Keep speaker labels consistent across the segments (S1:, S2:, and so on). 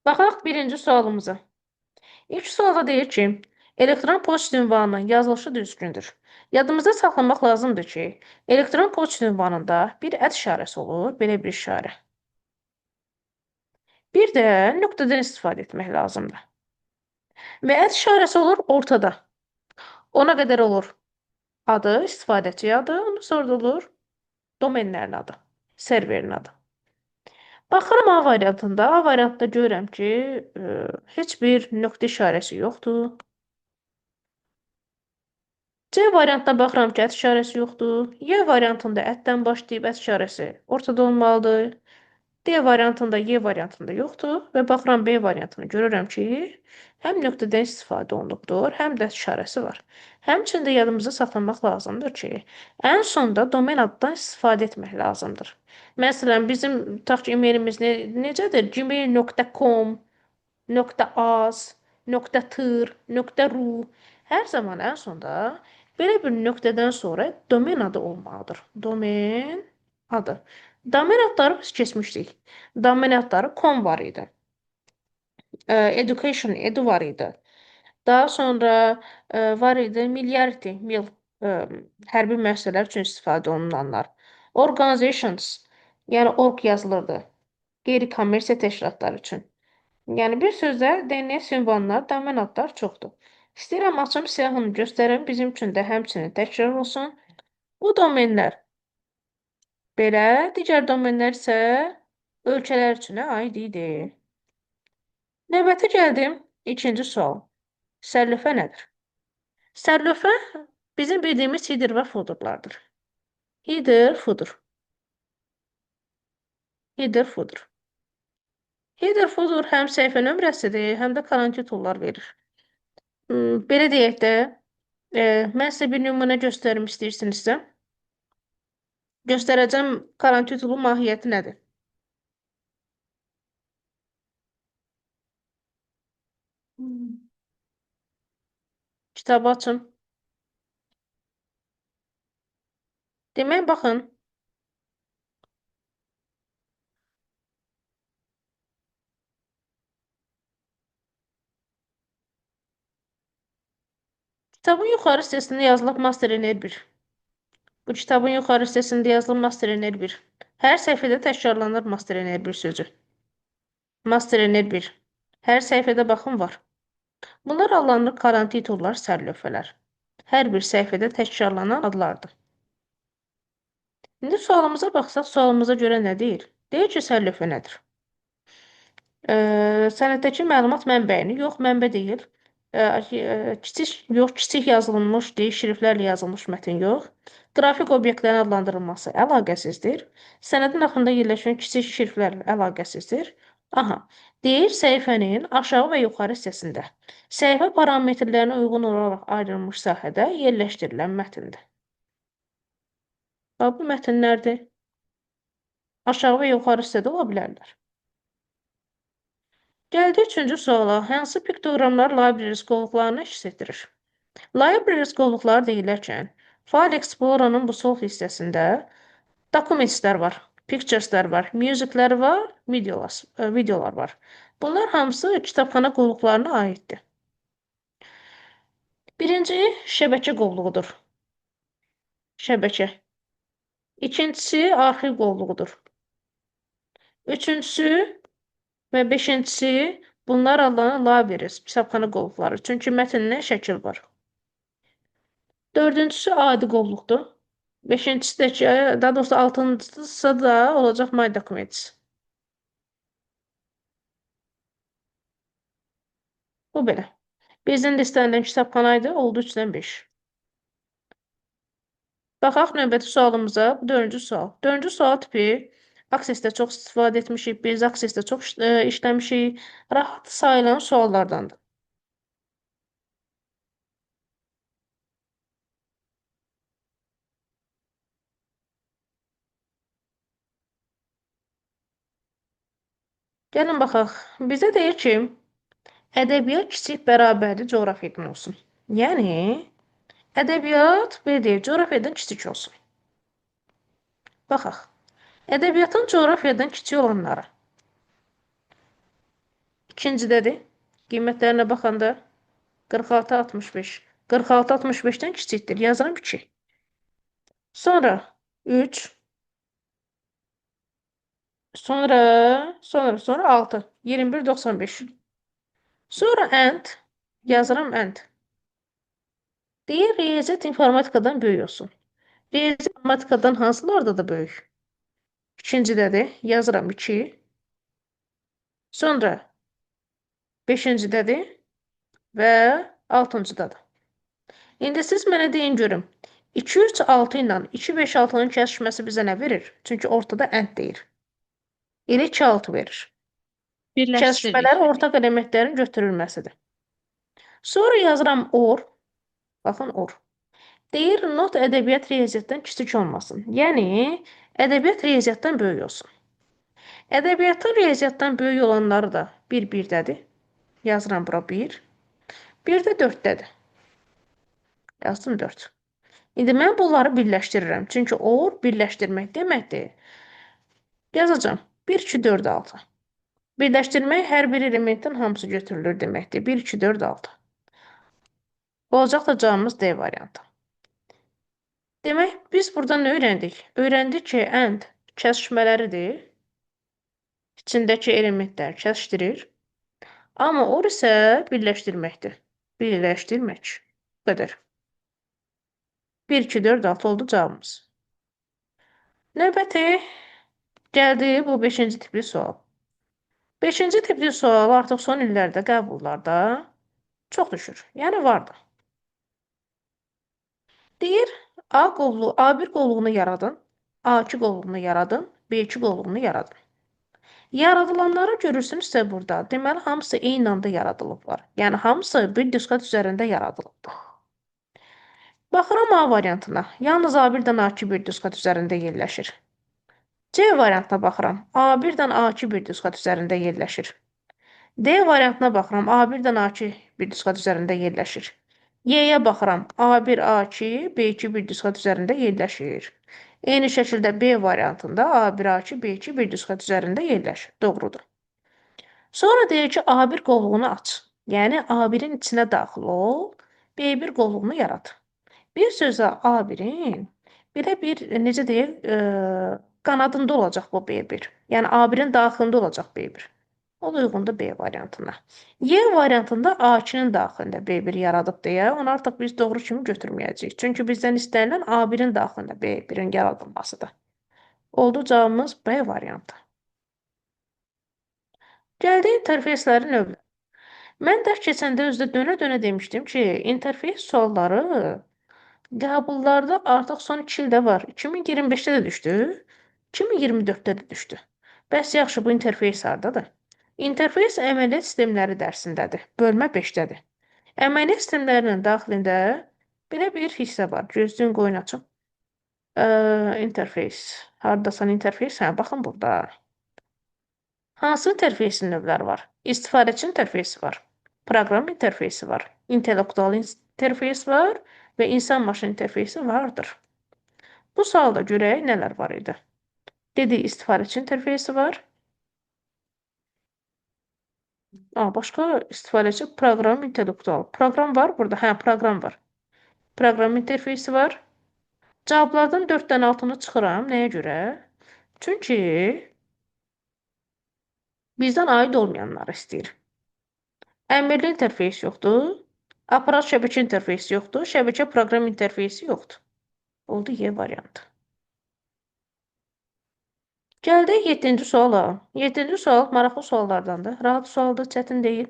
S1: Baxaq birinci sualımıza. İlk sualda deyir ki, elektron poçt ünvanının yazılışı düzgündür. Yadımızda saxlamaq lazımdır ki, elektron poçt ünvanında bir ət işarəsi olur, belə bir işarə. Bir də nöqtədən istifadə etmək lazımdır. Və ət işarəsi olur ortada. Ona qədər olur adı, istifadəçi adı, ondan sonra da olur domenlərin adı, serverin adı. Baxıram A variantında. A variantında görürəm ki, heç bir nöqtə işarəsi yoxdur. C variantına baxıram ki, ət işarəsi yoxdur. Y variantında ətdən başlayıb ət işarəsi ortada olmalıdır. D variantında, Y variantında yoxdur. Və baxıram B variantını görürəm ki, həm nöqtədən istifadə olunubdur, həm də ət işarəsi var. Həmçinin də yadımızda saxlamaq lazımdır ki, ən sonda domen addan istifadə etmək lazımdır. Məsələn, bizim tutaq ki, e-mailimiz necədir? gmail.com, .az, .tır, .ru. Hər zaman ən sonda belə bir nöqtədən sonra domen adı olmalıdır. Domen adı. Domen adları biz keçmişdik. Domen adları com var idi. Education, edu var idi. Daha sonra var idi milyardi, mil, hərbi müəssisələr üçün istifadə olunanlar. Organizations, yəni org yazılırdı. Qeyri-kommersiya təşkilatları üçün. Yəni bir sözlə DNS ünvanlar, domen adlar çoxdur. İstəyirəm açım siyahını göstərim, bizim üçün də həmçinin təkrar olsun. Bu domenlər belə, digər domenlər isə ölkələr üçün aid idi. Növbəti gəldim ikinci sual. Sərlövhə nədir? Sərlövhə bizim bildiyimiz header və footerlardır. Header, footer. Header, footer. Header, footer həm səhifə nömrəsidir, həm də karantin verir. Belə deyək də, mən sizə bir nümunə göstərim istəyirsinizsə, göstərəcəm karantin titulun mahiyyəti nədir? Kitabı açın. Demək, baxın. Kitabın yuxarı hissəsində yazılıb Master NR1. Bu kitabın yuxarı hissəsində yazılıb Master NR1. Hər səhifədə təkrarlanır Master NR1 sözü. Master NR1. Hər səhifədə baxın var. Bunlar adlanır karantitullar, sərlövhələr. Hər bir səhifədə təkrarlanan adlardır. İndi sualımıza baxsaq, sualımıza görə nə deyir? Deyir ki, sərlövhə nədir? Sənəddəki məlumat mənbəyini, yox, mənbə deyil. Kiçik, yox, kiçik yazılmış, deyil, şriftlərlə yazılmış mətn yox. Qrafik obyektlərin adlandırılması əlaqəsizdir. Sənədin axırında yerləşən kiçik şriftlər əlaqəsizdir. Aha, deyir səhifənin aşağı və yuxarı hissəsində səhifə parametrlərinə uyğun olaraq ayrılmış sahədə yerləşdirilən mətndir. Bax, bu mətnlərdir. Aşağı və yuxarı hissədə ola bilərlər. Gəldi üçüncü suala. Hansı piktoqramlar Libraries qovluqlarını əks etdirir? Libraries qovluqları deyilərkən, File Explorer'ın bu sol hissəsində Documentslər var, Pictureslər var, Musiclər var, videolar var. Bunlar hamısı kitabxana qovluqlarına aiddir. Birinci şəbəkə qovluğudur. Şəbəkə. İkincisi arxiv qovluğudur. Üçüncüsü və beşincisi bunlar adlanan libraries, kitabxana qovluqları. Çünki mətndə şəkil var. Dördüncüsü adi qovluqdur. Beşincisi də ki, daha doğrusu altıncısı da olacaq My Documents. Bu belə. Bizdən istənilən kitabxana idi, oldu 3-dən 5. Baxaq növbəti sualımıza. Bu dördüncü sual. Dördüncü sual tipi Access-də çox istifadə etmişik. Biz Access-də çox işləmişik. Rahat sayılan suallardandır. Gəlin baxaq. Bizə deyir ki, ədəbiyyat kiçik bərabərli coğrafiyadan olsun. Yəni, ədəbiyyat, belə deyək, coğrafiyadan kiçik olsun. Baxaq. Ədəbiyyatın coğrafiyadan kiçik olanları. İkincidədir. Qiymətlərinə baxanda 46, 65. 46, 65-dən kiçikdir. Yazıram 2. Sonra 3. Sonra 6. 21, 95. Sonra and. Yazıram and. Deyir, riyaziyyat informatikadan böyük olsun. Riyaziyyat informatikadan hansılarda da böyük? İkincidədir. Yazıram 2. Sonra beşincidədir və altıncıdadır. İndi siz mənə deyin görüm. 2, 3, 6 ilə 2, 5, 6-nın kəsişməsi bizə nə verir? Çünki ortada and deyir. Elə 2, 6 verir.
S2: Birləşdiririk.
S1: Kəsişmələr ortaq elementlərin götürülməsidir. Sonra yazıram or. Baxın, or. Deyir, not ədəbiyyat riyaziyyatdan kiçik olmasın. Yəni, ədəbiyyat riyaziyyatdan böyük olsun. Ədəbiyyatın riyaziyyatdan böyük olanları da 1, 1-dədir. Yazıram bura 1. 1 də 4-dədir. Yazdım 4. İndi mən bunları birləşdirirəm. Çünki or birləşdirmək deməkdir. Yazacağam. 1, 2, 4, 6. Birləşdirmək hər bir elementdən hamısı götürülür deməkdir. 1, 2, 4, 6. Olacaq da cavabımız D variantı. Demək, biz burada nə öyrəndik? Öyrəndik ki, and kəsişmələridir. İçindəki elementlər kəsişdirir. Amma or isə birləşdirməkdir. Birləşdirmək. Bu qədər. 1, 2, 4, 6 oldu cavabımız. Növbəti gəldi bu 5-ci tipli sual. 5-ci tipli sual artıq son illərdə qəbullarda çox düşür. Yəni vardı. Deyir, A qovluğu, A1 qovluğunu yaradın, A2 qovluğunu yaradın, B2 qovluğunu yaradın. Yaradılanları görürsünüzsə burada, deməli hamısı eyni anda yaradılıblar. Yəni hamısı bir diskat üzərində yaradılıbdır. Baxıram A variantına. Yalnız A1-dən A2 bir diskat üzərində yerləşir. C variantına baxıram. A1-dən A2 bir diskat üzərində yerləşir. D variantına baxıram. A1-dən A2 bir diskat üzərində yerləşir. Y-yə baxıram. A1, A2, B2 bir diskat üzərində yerləşir. Eyni şəkildə B variantında A1, A2, B2 bir diskat üzərində yerləşir. Doğrudur. Sonra deyir ki, A1 qovluğunu aç. Yəni A1-in içinə daxil ol, B1 qovluğunu yarat. Bir sözlə A1-in belə bir, necə deyək, qanadında olacaq bu B1. Yəni A1-in daxilində olacaq B1. O da uyğundur B variantına. Y variantında A2-nin daxilində B1 yaradıb deyə onu artıq biz doğru kimi götürməyəcəyik. Çünki bizdən istənilən A1-in daxilində B1-in yaradılmasıdır. Oldu cavabımız B variantı. Gəldik interfeyslərin növləri. Mən dərs keçəndə özdə dönə-dönə demişdim ki, interfeys sualları qəbullarda artıq son 2 ildə var. 2025-də də düşdü, 2024-də də düşdü. Bəs yaxşı, bu interfeys hardadır? İnterfeys əməliyyat sistemləri dərsindədir. Bölmə 5-dədir. Əməliyyat sistemlərinin daxilində belə bir hissə var. Gözlüyün qoyun açım. İnterfeys. Hardasan interfeys? Hə, baxın burada. Hansı interfeysin növləri var? İstifadəçi interfeysi var. Proqram interfeysi var. İntellektual interfeys var və insan maşın interfeysi vardır. Bu sualda görək nələr var idi. Dedi, istifadəçi interfeysi var. Başqa istifadəçi proqram intellektual. Proqram var burada. Hə, proqram var. Proqram interfeysi var. Cavablardan 4 dənə altını çıxıram. Nəyə görə? Çünki bizdən aid olmayanları istəyir. Əmirli interfeys yoxdur. Aparat şəbəkə interfeysi yoxdur. Şəbəkə proqram interfeysi yoxdur. Oldu Y variantı. Gəldik 7-ci suala. 7-ci sual maraqlı suallardandır. Rahat sualdır, çətin deyil.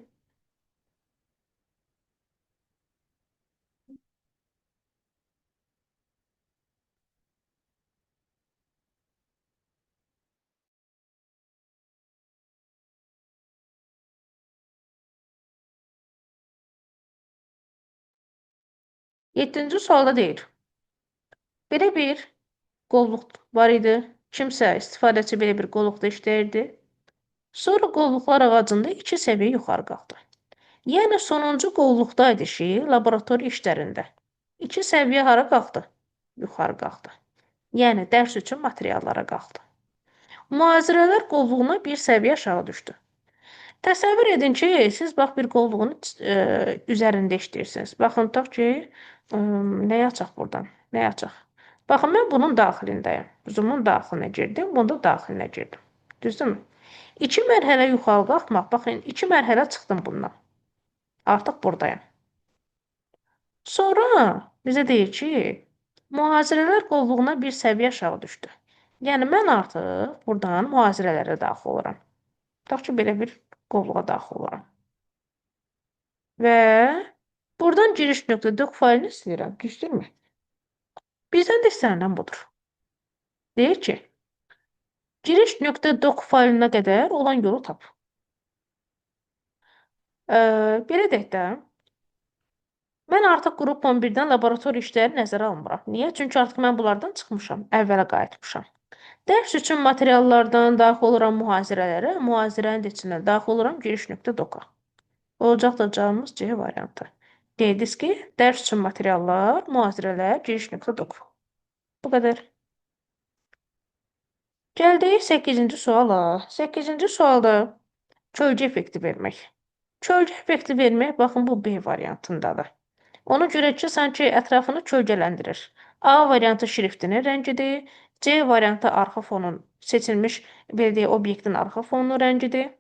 S1: Yeddinci sualda deyir. Belə bir qovluq var idi. Kimsə istifadəçi belə bir qovluqda işləyirdi. Sonra qovluqlar ağacında 2 səviyyə yuxarı qalxdı. Yəni sonuncu qovluqdaydı ki, laboratoriya işlərində. 2 səviyyə hara qalxdı? Yuxarı qalxdı. Yəni dərs üçün materiallara qalxdı. Mühazirələr qovluğuna bir səviyyə aşağı düşdü. Təsəvvür edin ki, siz bax bir qovluğun üzərində işləyirsiniz. Baxın, tutaq ki, nəyi açaq buradan? Nəyi açaq? Baxın, mən bunun daxilindəyim. Zoom-un daxilinə girdim, bunu da daxilinə girdim. Düzdürmü? İki mərhələ yuxarı qalxmaq, baxın, iki mərhələ çıxdım bundan. Artıq buradayım. Sonra bizə deyir ki, mühazirələr qovluğuna bir səviyyə aşağı düşdü. Yəni, mən artıq buradan mühazirələrə daxil oluram. Tutaq ki, belə bir qovluğa daxil oluram. Və buradan giriş nöqtə doc faylını istəyirəm. Düzdürmü? Bizdən də istənilən budur. Deyir ki, giriş nöqtə doc faylına qədər olan yolu tap. Belə deyək də, mən artıq qrup 11-dən laboratoriya işləri nəzərə almıram. Niyə? Çünki artıq mən bunlardan çıxmışam, əvvələ qayıtmışam. Dərs üçün materiallardan daxil oluram mühazirələrə, mühazirənin də içindən daxil oluram giriş nöqtə doka. Olacaq da cavabımız C variantı. D diski, dərs üçün materiallar, mühazirələr, giriş nöqtə dok. Bu qədər. Gəldik 8-ci suala. 8-ci sualda kölgə effekti vermək. Kölgə effekti vermək, baxın, bu B variantındadır. Ona görə ki, sanki ətrafını kölgələndirir. A variantı şriftinin rəngidir. C variantı arxa fonun seçilmiş, belə deyək, obyektin arxa fonunun rəngidir.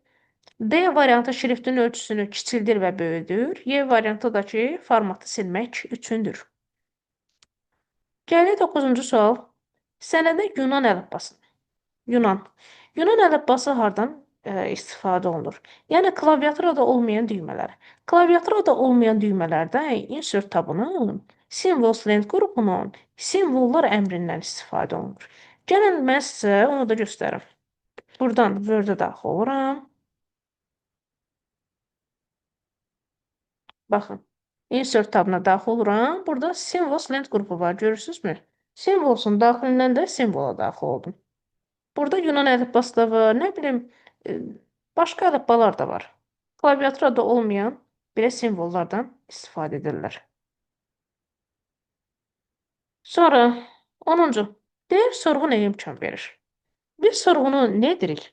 S1: D variantı şriftin ölçüsünü kiçildir və böyüdür. Y variantı da ki, formatı silmək üçündür. Gəldik 9-cu sual. Sənədə Yunan əlifbası. Yunan. Yunan əlifbası hardan istifadə olunur? Yəni, klaviaturada olmayan düymələr. Klaviaturada olmayan düymələrdə insert tabının, Symbols Length qrupunun simvollar əmrindən istifadə olunur. Gəlin, mən sizə onu da göstərim. Buradan Word-ə daxil oluram. Baxın, insert tabına daxil oluram. Burada Symbols Length qrupu var, görürsünüzmü? Symbols'un daxilindən də simvola daxil oldum. Burada Yunan əlifbası da var, nə bilim, başqa əlifbalar da var. Klaviaturada olmayan belə simvollardan istifadə edirlər. Sonra 10-cu. Deyir, sorğu nəyə imkan verir? Biz sorğunu nə edirik?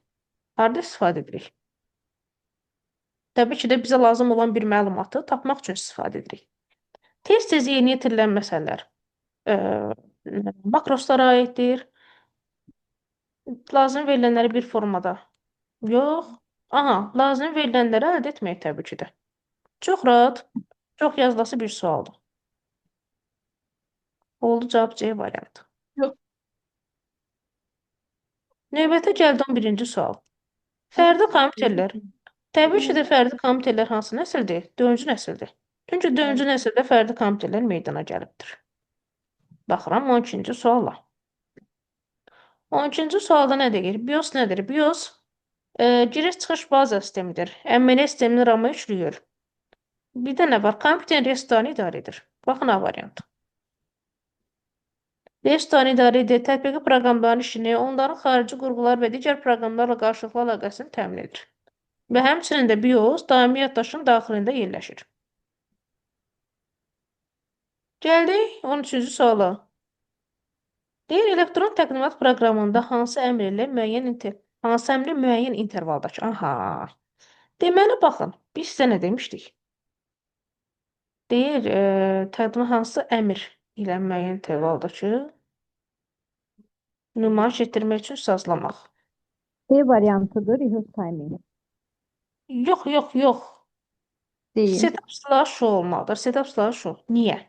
S1: Harada istifadə edirik? Təbii ki də bizə lazım olan bir məlumatı tapmaq üçün istifadə edirik. Tez-tez yeni yetirilən məsələlər, makroslara aiddir. Lazım verilənləri bir formada. Yox. Aha, lazım verilənləri əldə etmək təbii ki də. Çox rahat, çox yazılası bir sualdır. Oldu cavab C variantı.
S2: Yox.
S1: Növbətə gəldi 11-ci sual. Fərdi kompüterlər. Təbii ki də fərdi kompüterlər hansı nəsildir? 4-cü nəsildir. Çünki 4-cü nəsildə fərdi kompüterlər meydana gəlibdir. Baxıram 12-ci suala. 12-ci sualda nə deyir? BIOS nədir? BIOS giriş-çıxış baza sistemidir. ML sistemini RAM-a yüklüyür. Bir də nə var? Kompüterin restoranı idarə edir. Baxın A variantı. Restoranı idarə edir, tətbiqi proqramların işini, onların xarici qurğular və digər proqramlarla qarşılıqlı əlaqəsini təmin edir. Və həmçinin də BIOS daimi yaddaşın daxilində yerləşir. Gəldik 13-cü suala. Deyir, elektron təqdimat proqramında hansı əmr ilə müəyyən hansı əmri müəyyən intervaldakı? Aha. Deməli, baxın, biz sizə nə demişdik? Deyir, təqdimat hansı əmr ilə müəyyən intervaldakı nümayiş etdirmək üçün sazlamaq.
S3: B variantıdır, rehearse timing.
S1: Yox, yox, yox.
S3: Değil.
S1: Setup slash show olmalıdır. Setup slash show. Niyə?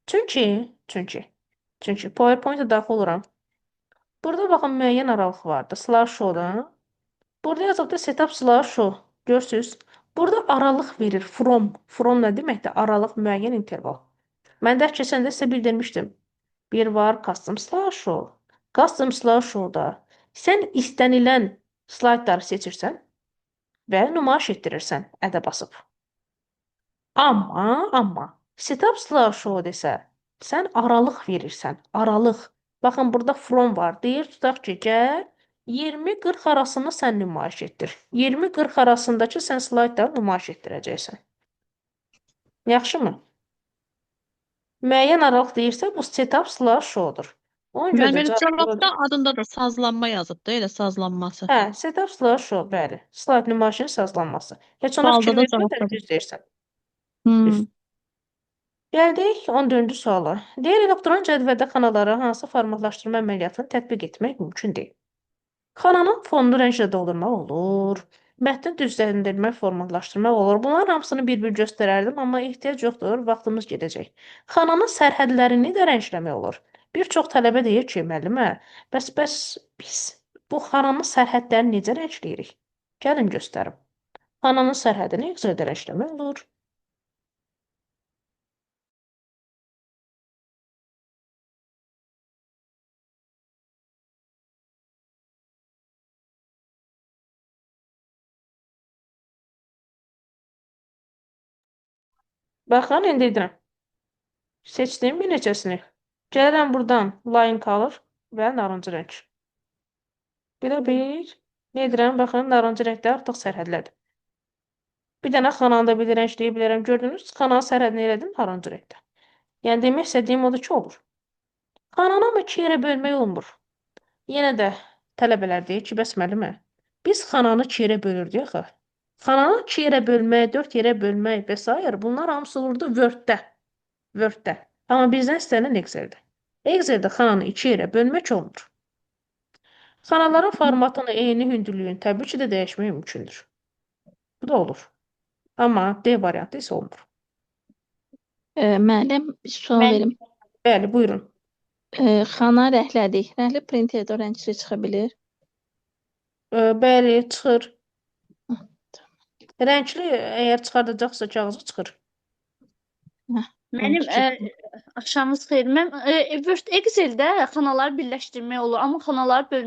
S1: Çünki PowerPoint-a daxil oluram. Burada baxın, müəyyən aralıq vardır. Slash show-da. Burada yazıbdır setup slash show. Görürsünüz. Burada aralıq verir. From. From nə deməkdir? Aralıq, müəyyən interval. Mən dərs keçəndə sizə bildirmişdim. Bir var custom slash show. Custom slash show-da sən istənilən slaydları seçirsən və nümayiş etdirirsən ədə basıb. Amma setup slash show desə, sən aralıq verirsən. Aralıq. Baxın, burada from var. Deyir, tutaq ki, gəl 20-40 arasını sən nümayiş etdir. 20-40 arasındakı sən slaydları nümayiş etdirəcəksən. Yaxşımı? Müəyyən aralıq deyirsə, bu setup slash show-dur. Ona görə
S2: Mənim
S1: də
S2: elə
S1: cavab
S2: cavabda
S1: olacaq.
S2: adında da sazlanma yazıbdı, elə sazlanması.
S1: Hə, setup slash show, bəli. Slayd nümayişinin sazlanması. Heç ona
S2: Sualda
S1: fikir
S2: da
S1: vermədən
S2: cavabda da.
S1: düz deyirsən.
S2: Hmm.
S1: Düz. Gəldik 14-cü suala. Deyir, elektron cədvəldə xanalara hansı formatlaşdırma əməliyyatını tətbiq etmək mümkün deyil. Xananın fonunu rənglə doldurmaq olur. Mətni düzləndirmək, formatlaşdırmaq olur. Bunların hamısını bir-bir göstərərdim, amma ehtiyac yoxdur, vaxtımız gedəcək. Xananın sərhədlərini də rəngləmək olur. Bir çox tələbə deyir ki, müəllimə, bəs biz bu xananın sərhədlərini necə rəngləyirik? Gəlin göstərim. Xananın sərhədini Excel-də rəngləmək olur. Baxın, indi edirəm. Seçdim bir neçəsini. Gəlirəm buradan line color və narıncı rəng. Belə bir, nə edirəm? Baxın, narıncı rəngdə artıq sərhədlərdir. Bir dənə xananı da bir rəngləyə bilərəm. Gördünüz, xananın sərhədini elədim narıncı rəngdə. Yəni, demək istədiyim odur ki, olur. Xananı amma iki yerə bölmək olmur. Yenə də tələbələr deyir ki, bəs müəllimə, biz xananı iki yerə bölürdük axı. Xananı iki yerə bölmək, dörd yerə bölmək və s. Bunlar hamısı olurdu Word-də. Word-də. Amma bizdən istənilən Excel-də. Excel-də xananı iki yerə bölmək olmur. Xanaların formatını, eyni hündürlüyünü təbii ki də dəyişmək mümkündür. Bu da olur. Amma D variantı isə olmur.
S4: Müəllim, bir sual
S5: Mən-
S4: verim.
S1: Bəli, buyurun.
S4: Xana rənglədik. Rəngli printerdə o rəngli çıxa bilir.
S1: Bəli, çıxır. Rəngli əgər çıxardacaqsa kağızı çıxır.
S5: Mənim
S4: fikir.
S5: axşamınız xeyir. Mən Word Excel-də xanaları birləşdirmək olur, amma xanaları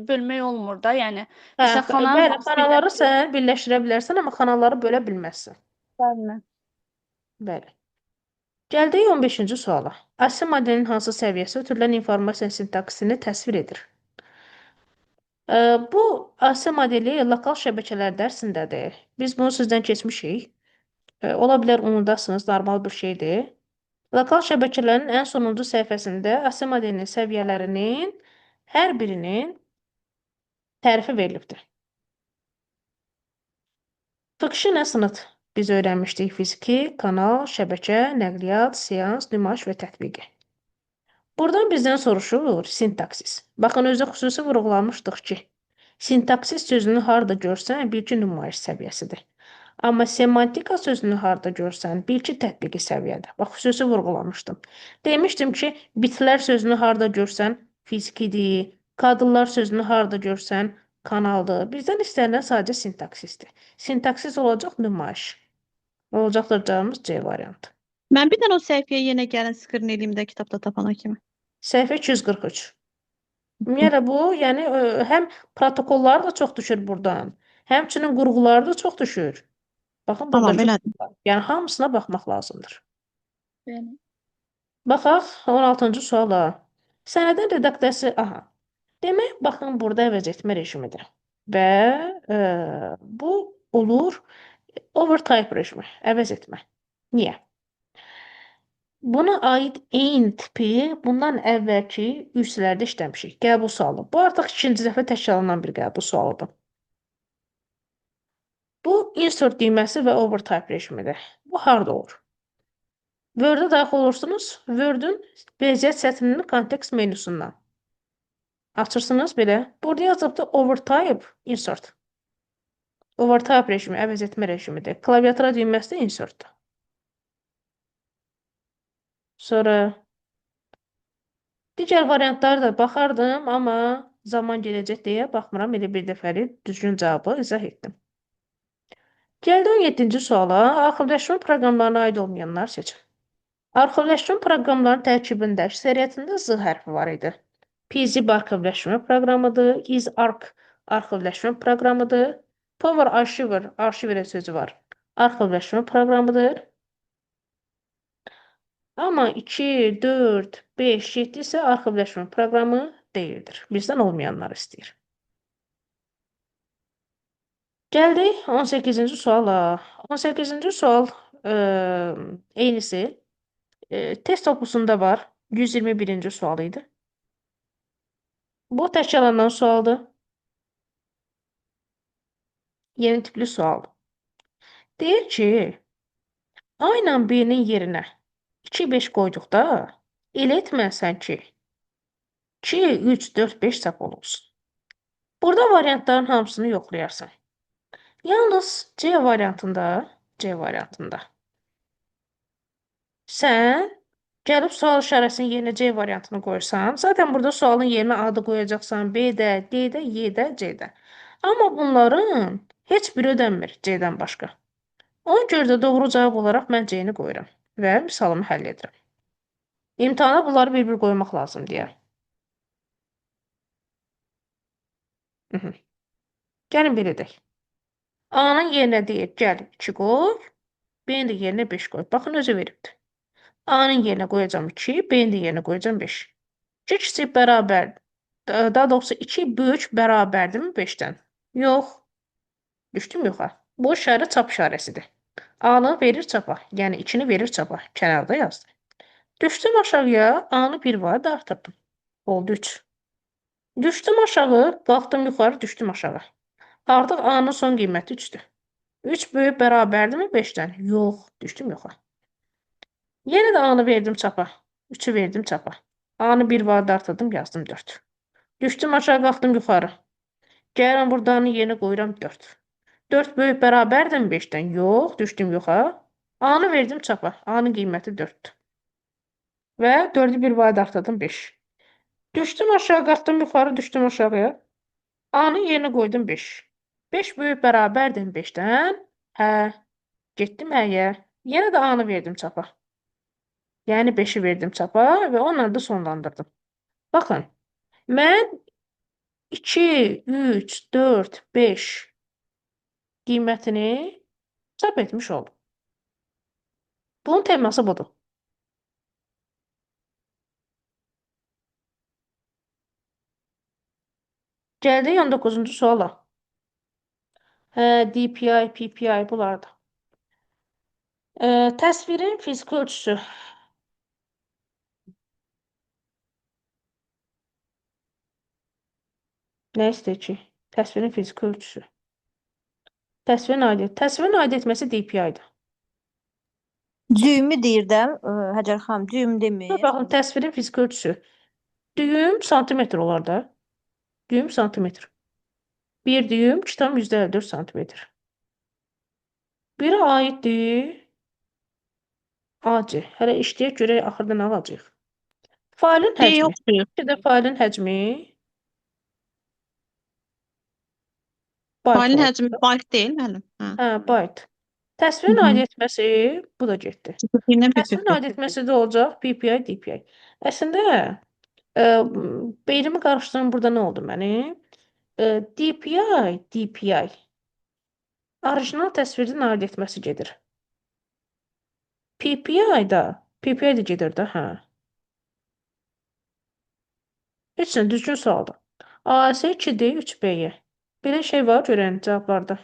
S5: bölmək olmur da. Yəni
S1: Hə,
S5: məsələn xananın
S1: bəli, xanaları sən birləşdirə bilərsən, amma xanaları bölə bilməzsən.
S5: Bəli.
S1: Bəli. Gəldik 15-ci suala. ASCII modelinin hansı səviyyəsi ötürülən informasiya sintaksisini təsvir edir? Bu ASCII modeli lokal şəbəkələr dərsindədir. Biz bunu sizdən keçmişik. Ola bilər unudasınız, normal bir şeydir. Lokal şəbəkələrin ən sonuncu səhifəsində ASCII modelinin səviyyələrinin hər birinin tərifi verilibdir. Fıkhı nə sınıt? Biz öyrənmişdik fiziki, kanal, şəbəkə, nəqliyyat, seans, nümayiş və tətbiqi. Buradan bizdən soruşur sintaksis. Baxın, özü xüsusi vurğulamışdıq ki, sintaksis sözünü harda görsən, bil ki, nümayiş səviyyəsidir. Amma semantika sözünü harda görsən, bil ki, tətbiqi səviyyədir. Bax, xüsusi vurğulamışdım. Demişdim ki, bitlər sözünü harda görsən, fizikidir. Kadrlar sözünü harda görsən, kanaldır. Bizdən istənilən sadəcə sintaksisdir. Sintaksis olacaq nümayiş. Olacaqdır cavabımız C variantı.
S2: Mən bir dənə o səhifəyə yenə gəlin screen eləyim də kitabda tapana kimi.
S1: Səhifə 243. Ümumiyyətlə bu, yəni həm protokollar da çox düşür buradan, həmçinin qurğular da çox düşür. Baxın,
S2: Tamam,
S1: buradakı
S2: elədir.
S1: qurğular. Yəni hamısına baxmaq lazımdır.
S5: Bəli.
S1: Baxaq 16-cı suala. Sənədin redaksiyası, aha. Demək, baxın, burada əvəz etmə rejimidir. Və bu olur overtype rejimi, əvəz etmə. Niyə? Buna aid eyni tipi bundan əvvəlki üslərdə işləmişik. Qəbul sualı. Bu artıq ikinci dəfə təkrarlanan bir qəbul sualıdır. Bu insert düyməsi və overtype rejimidir. Bu harda olur? Word-ə daxil olursunuz. Word-ün vəziyyət sətrinin kontekst menyusundan. Açırsınız belə. Burada yazıbdır overtype insert. Overtype rejimi, əvəz etmə rejimidir. Klaviatura düyməsi də insertdir. Sonra digər variantlara da baxardım, amma zaman gedəcək deyə baxmıram. Elə bir dəfəlik düzgün cavabı izah etdim. Gəldi 17-ci suala. Arxivləşmə proqramlarına aid olmayanlar seçin. Arxivləşmə proqramlarının tərkibində əksəriyyətində Z hərfi var idi. PZip arxivləşmə proqramıdır, IzArc arxivləşmə proqramıdır, Power Archiver, arxiver sözü var, arxivləşmə proqramıdır. Amma 2, 4, 5, 7 isə arxivləşmə proqramı deyildir. Bizdən olmayanları istəyir. Gəldik 18-ci suala. 18-ci sual, eynisi. Test toplusunda var. 121-ci sual idi. Bu təkrarlanan sualdır. Yeni tipli sualdır. Deyir ki, A ilə B-nin yerinə 2, 5 qoyduqda elə etməlisən ki, 2, 3, 4, 5 çap olunsun. Burada variantların hamısını yoxlayarsan. Yalnız C variantında sən gəlib sual işarəsinin yerinə C variantını qoysan, zaten burada sualın yerinə A-da qoyacaqsan, B-də, D-də, Y-də, C-də. Amma bunların heç biri ödənmir C-dən başqa. Ona görə də doğru cavab olaraq mən C-ni qoyuram və misalımı həll edirəm. İmtahana bunları bir-bir qoymaq lazım deyə. Gəlin belə edək. A-nın yerinə deyir, gəl 2 qoy, B-nin də yerinə 5 qoy. Baxın, özü veribdir. A-nın yerinə qoyacağam 2, B-nin də yerinə qoyacağam 5. 2 kiçik bərabər, daha doğrusu 2 böyük bərabərdirmi 5-dən? Yox. Düşdüm yoxa. Bu işarə çap işarəsidir. A-nı verir çapa, yəni 2-ni verir çapa. Kənarda yazdım. Düşdüm aşağıya, A-nı bir var da artırdım. Oldu 3. Düşdüm aşağı, qalxdım yuxarı, düşdüm aşağı. Artıq A-nın son qiyməti 3-dür. 3 böyük bərabərdirmi 5-dən? Yox, düşdüm yoxa. Yenə də A-nı verdim çapa. 3-ü verdim çapa. A-nı bir var da artırdım, yazdım 4. Düşdüm aşağı, qalxdım yuxarı. Gəlirəm burada A-nı yerinə qoyuram 4. 4 böyük bərabərdirmi 5-dən? Yox, düşdüm yoxa. A-nı verdim çapa. A-nın qiyməti 4-dür. Və 4-ü bir vahid artırdım 5. Düşdüm aşağı, qalxdım yuxarı, düşdüm aşağıya. A-nın yerinə qoydum 5. 5 böyük bərabərdir 5-dən. Hə, getdim həyə. Yenə də A-nı verdim çapa. Yəni 5-i verdim çapa və onunla da sonlandırdım. Baxın, mən 2, 3, 4, 5 qiymətini çap etmiş oldum. Bunun teması budur. Gəldik 19-cu suala. Hə, DPI, PPI bunlardır. Təsvirin fiziki ölçüsü. Nə istəyir ki? Təsvirin fiziki ölçüsü. Təsvirin aidiyyəti. Təsvirin aid etməsi DPI-dir.
S3: Düyümü deyir də, Həcər xanım, düyüm demir.
S1: Baxın, təsvirin fiziki ölçüsü. Düyüm santimetr olar da. Düyüm santimetr. Bir düyüm 2,54 santimetr. Biri aiddir AC. Hələ işləyək görək axırda nə alacağıq. Failin
S2: D
S1: həcmi.
S2: yoxdur.
S1: Bir də failin həcmi bayt
S2: Failin
S1: olacaq.
S2: həcmi bayt deyil, müəllim. Hə.
S1: Hə, bayt. Təsvirin
S2: Hı -hı.
S1: aid etməsi bu da getdi.
S2: Yine
S1: Təsvirin aid etməsi də olacaq PPI, DPI. Əslində beynimi qarışdıran burada nə oldu mənim? DPI, DPI. Orijinal təsvirdən aid etməsi gedir. PPI da, PPI də gedir də, hə. Heç nə, düzgün sualdır. AS 2D, 3B-yə. Belə şey var görən cavablarda.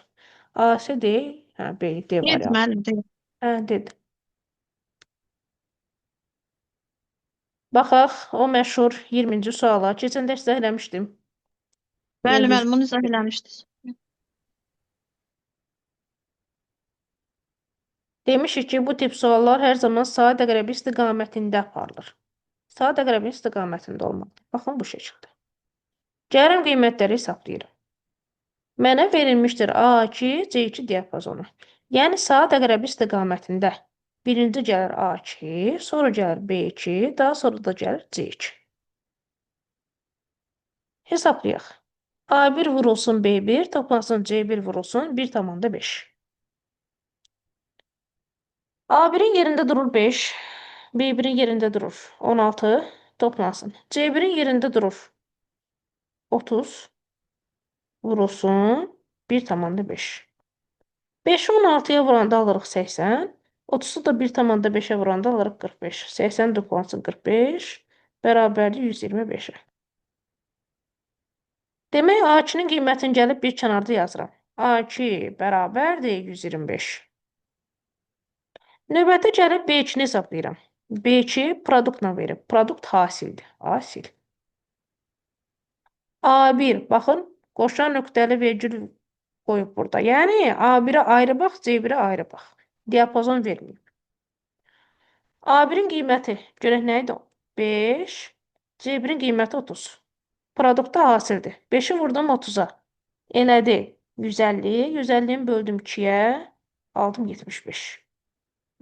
S1: AS D, hə, B, D
S2: Deyil,
S1: variantı.
S2: müəllim, deyil.
S1: Hə, dedi. Baxaq, o məşhur 20-ci suala. Keçən dərs izah eləmişdim.
S2: Bəli,
S1: Yenə
S2: müəllim, bunu izah eləmişdiniz.
S1: Demişik ki, bu tip suallar hər zaman saat əqrəbi istiqamətində aparılır. Saat əqrəbi istiqamətində olmalıdır. Baxın bu şəkildə. Gəlirəm qiymətləri hesablayıram. Mənə verilmişdir A2, C2 diapazonu. Yəni saat əqrəbi istiqamətində birinci gəlir A2, sonra gəlir B2, daha sonra da gəlir C2. Hesablayaq. A1 vurulsun B1, toplansın C1 vurulsun 1,5. A1-in yerində durur 5, B1-in yerində durur 16, toplansın. C1-in yerində durur 30, vurulsun 1,5. 5-i 16-ya vuranda alırıq 80, 30-u da 1,5-ə vuranda alırıq 45. 80 toplansın 45, bərabərdir 125-ə. Demək, A2-nin qiymətini gəlib bir kənarda yazıram. A2 bərabərdir 125. Növbəti gəlib B2-ni hesablayıram. B2 produktla verib. Produkt hasildir. Hasil. A1, baxın, qoşa nöqtəli vergül qoyub burada. Yəni, A1-ə ayrı bax, C1-ə ayrı bax. Diapazon verməyib. A1-in qiyməti, görək nə idi? 5, C1-in qiyməti 30. Produktda hasildir. 5-i vurdum 30-a. Elədi 150, 150-ni böldüm 2-yə, aldım 75.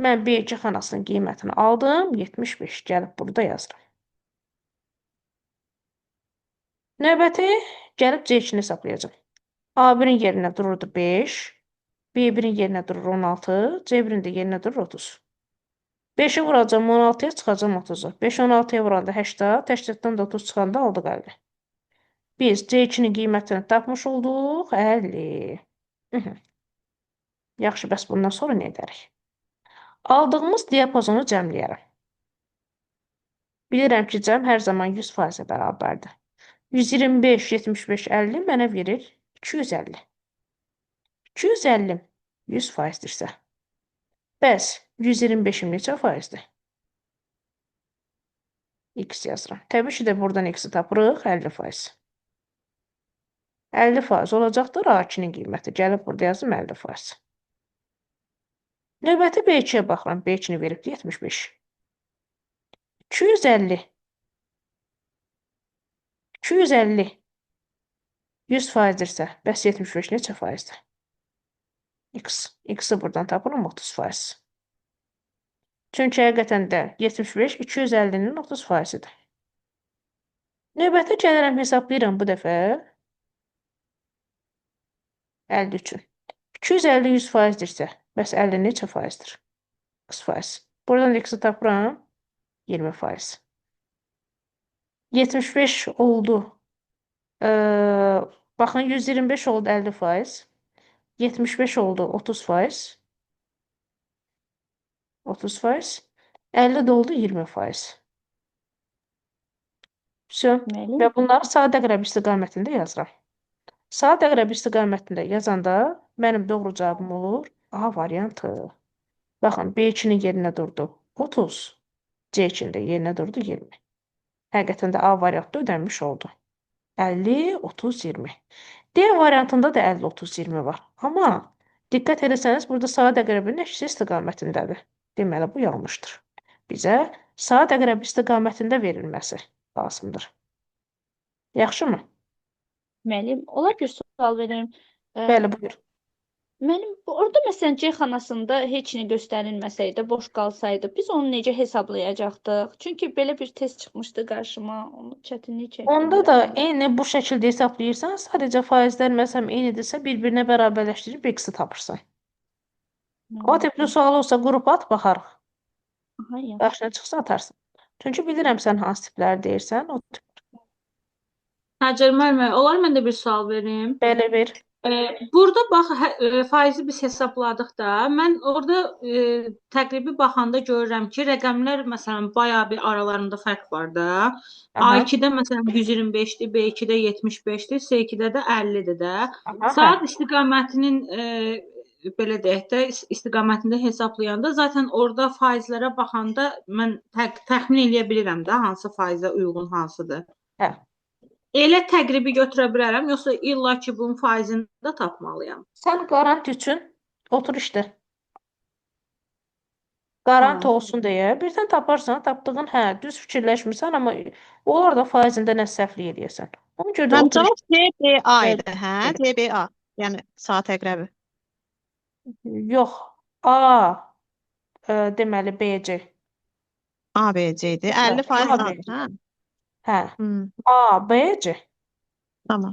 S1: Mən B2 xanasının qiymətini aldım, 75. Gəlib burada yazıram. Növbəti gəlib C2-ni hesablayacağam. A1-in yerinə dururdu 5, B1-in yerinə durur 16, C1-in də yerinə durur 30. 5-i vuracağam 16-ya, çıxacağam 30-a. 5 16-ya vuranda 80, 80-dən də 30 çıxanda aldıq 50. Biz C2-nin qiymətini tapmış olduq 50. Yaxşı, bəs bundan sonra nə edərik? Aldığımız diapazonu cəmləyərəm. Bilirəm ki, cəm hər zaman 100%-ə bərabərdir. 125, 75, 50 mənə verir 250. 250 100%-dirsə. Bəs 125-im neçə faizdir? X yazıram. Təbii ki də buradan X-i tapırıq 50%. 50% olacaqdır A2-nin qiyməti. Gəlib burada yazım 50%. Növbəti B2-yə baxıram. B2-ni veribdir 75. 250. 250 100%-dirsə, bəs 75 neçə faizdir? X. X-i buradan tapıram 30%. Çünki həqiqətən də 75 250-nin 30%-idir. Növbəti gəlirəm, hesablayıram bu dəfə 50 üçün. 250 100%-dirsə, bəs 50 neçə faizdir? X faiz. Buradan X-i tapıram 20%. 75 oldu. Baxın, 125 oldu 50%. 75 oldu 30%. 30%. 50 də oldu 20%. Vəsə.
S5: Müəllim.
S1: Və bunları saat əqrəbi istiqamətində yazıram. Saat əqrəbi istiqamətində yazanda mənim doğru cavabım olur A variantı. Baxın, B2-nin yerinə durdu 30, C2-nin də yerinə durdu 20. Həqiqətən də A variantı ödənmiş oldu. 50, 30, 20. D variantında da 50, 30, 20 var. Amma diqqət etsəniz, burada saat əqrəbinin əksi istiqamətindədir. Deməli, bu yanlışdır. Bizə saat əqrəbi istiqamətində verilməsi lazımdır. Yaxşımı?
S5: Müəllim, olar bir sual verim?
S1: Bəli, buyur.
S5: Müəllim, orada məsələn C xanasında heç nə göstərilməsəydi, boş qalsaydı, biz onu necə hesablayacaqdıq? Çünki belə bir test çıxmışdı qarşıma, onu çətinlik çəkdim
S1: Onda da
S5: biraz.
S1: eyni bu şəkildə hesablayırsan, sadəcə faizlər məsələn eynidirsə, bir-birinə bərabərləşdirib x-i tapırsan. O tipli sual olsa qrup at, baxarıq.
S5: Aha, yaxşı.
S1: Qarşına çıxsa atarsın. Çünki bilirəm sən hansı tipləri deyirsən. O tip.
S6: Hacər müəllimə, olar mən də bir sual verim?
S1: Bəli, ver.
S6: Burada bax, faizi biz hesabladıq da, mən orada təqribi baxanda görürəm ki, rəqəmlər məsələn bayağı bir aralarında fərq var da.
S1: Aha.
S6: A2-də məsələn 125-dir, B2-də 75-dir, C2-də də 50-dir də.
S1: Aha,
S6: Saat istiqamətinin belə deyək də, istiqamətində hesablayanda zaten orada faizlərə baxanda mən təxmin eləyə bilirəm də hansı faizə uyğun hansıdır.
S1: Hə.
S6: Elə təqribi götürə bilərəm, yoxsa illa ki bunun faizini də tapmalıyam?
S1: Sən qarant üçün otur işlə. Qarant
S6: Ha.
S1: olsun deyə birdən taparsan, tapdığın, hə, düz fikirləşmirsən, amma onlar da faizində nə səhvlik eləyəsən. Ona görə də
S2: Mən
S1: otur
S2: cavab CBA
S1: Bəli,
S2: idi, hə?
S1: bəli.
S2: CBA. Yəni saat əqrəbi.
S1: Yox. A, deməli BC.
S2: A, B, C idi.
S1: Hə,
S2: 50%
S1: A, B,
S2: A-dır,
S1: C.
S2: hə?
S1: Hə.
S2: Hmm,
S1: A, B, C.
S2: tamam.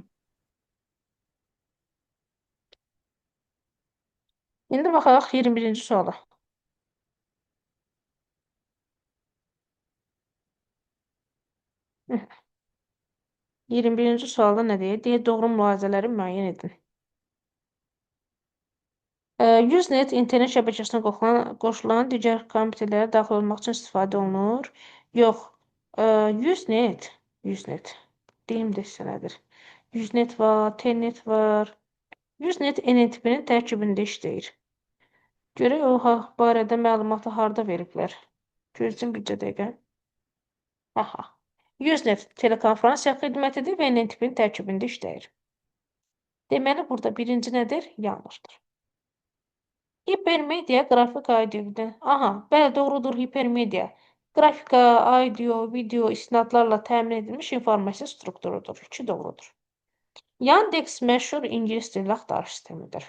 S1: İndi baxaq 21-ci suala. Hı. 21-ci sualda nə deyir? Deyir, doğru mülahizələri müəyyən edin. 100 net internet şəbəkəsinə qoşulan digər kompüterlərə daxil olmaq üçün istifadə olunur. Yox, 100 net, 100 net. Deyim də sizə nədir? 100 net var, T-net var. 100 net N tipinin tərkibində işləyir. Görək o barədə məlumatı harda veriblər. Gözləyin bircə dəqiqə. Aha. Usenet telekonferansiya xidmətidir və NTP-nin tərkibində işləyir. Deməli, burada birinci nədir? Yanlışdır. Hipermedia qrafik audio. Aha, bəli, doğrudur, hipermedia. Qrafika, audio, video istinadlarla təmin edilmiş informasiya strukturudur. 2 doğrudur. Yandex məşhur ingilis dilli axtarış sistemidir.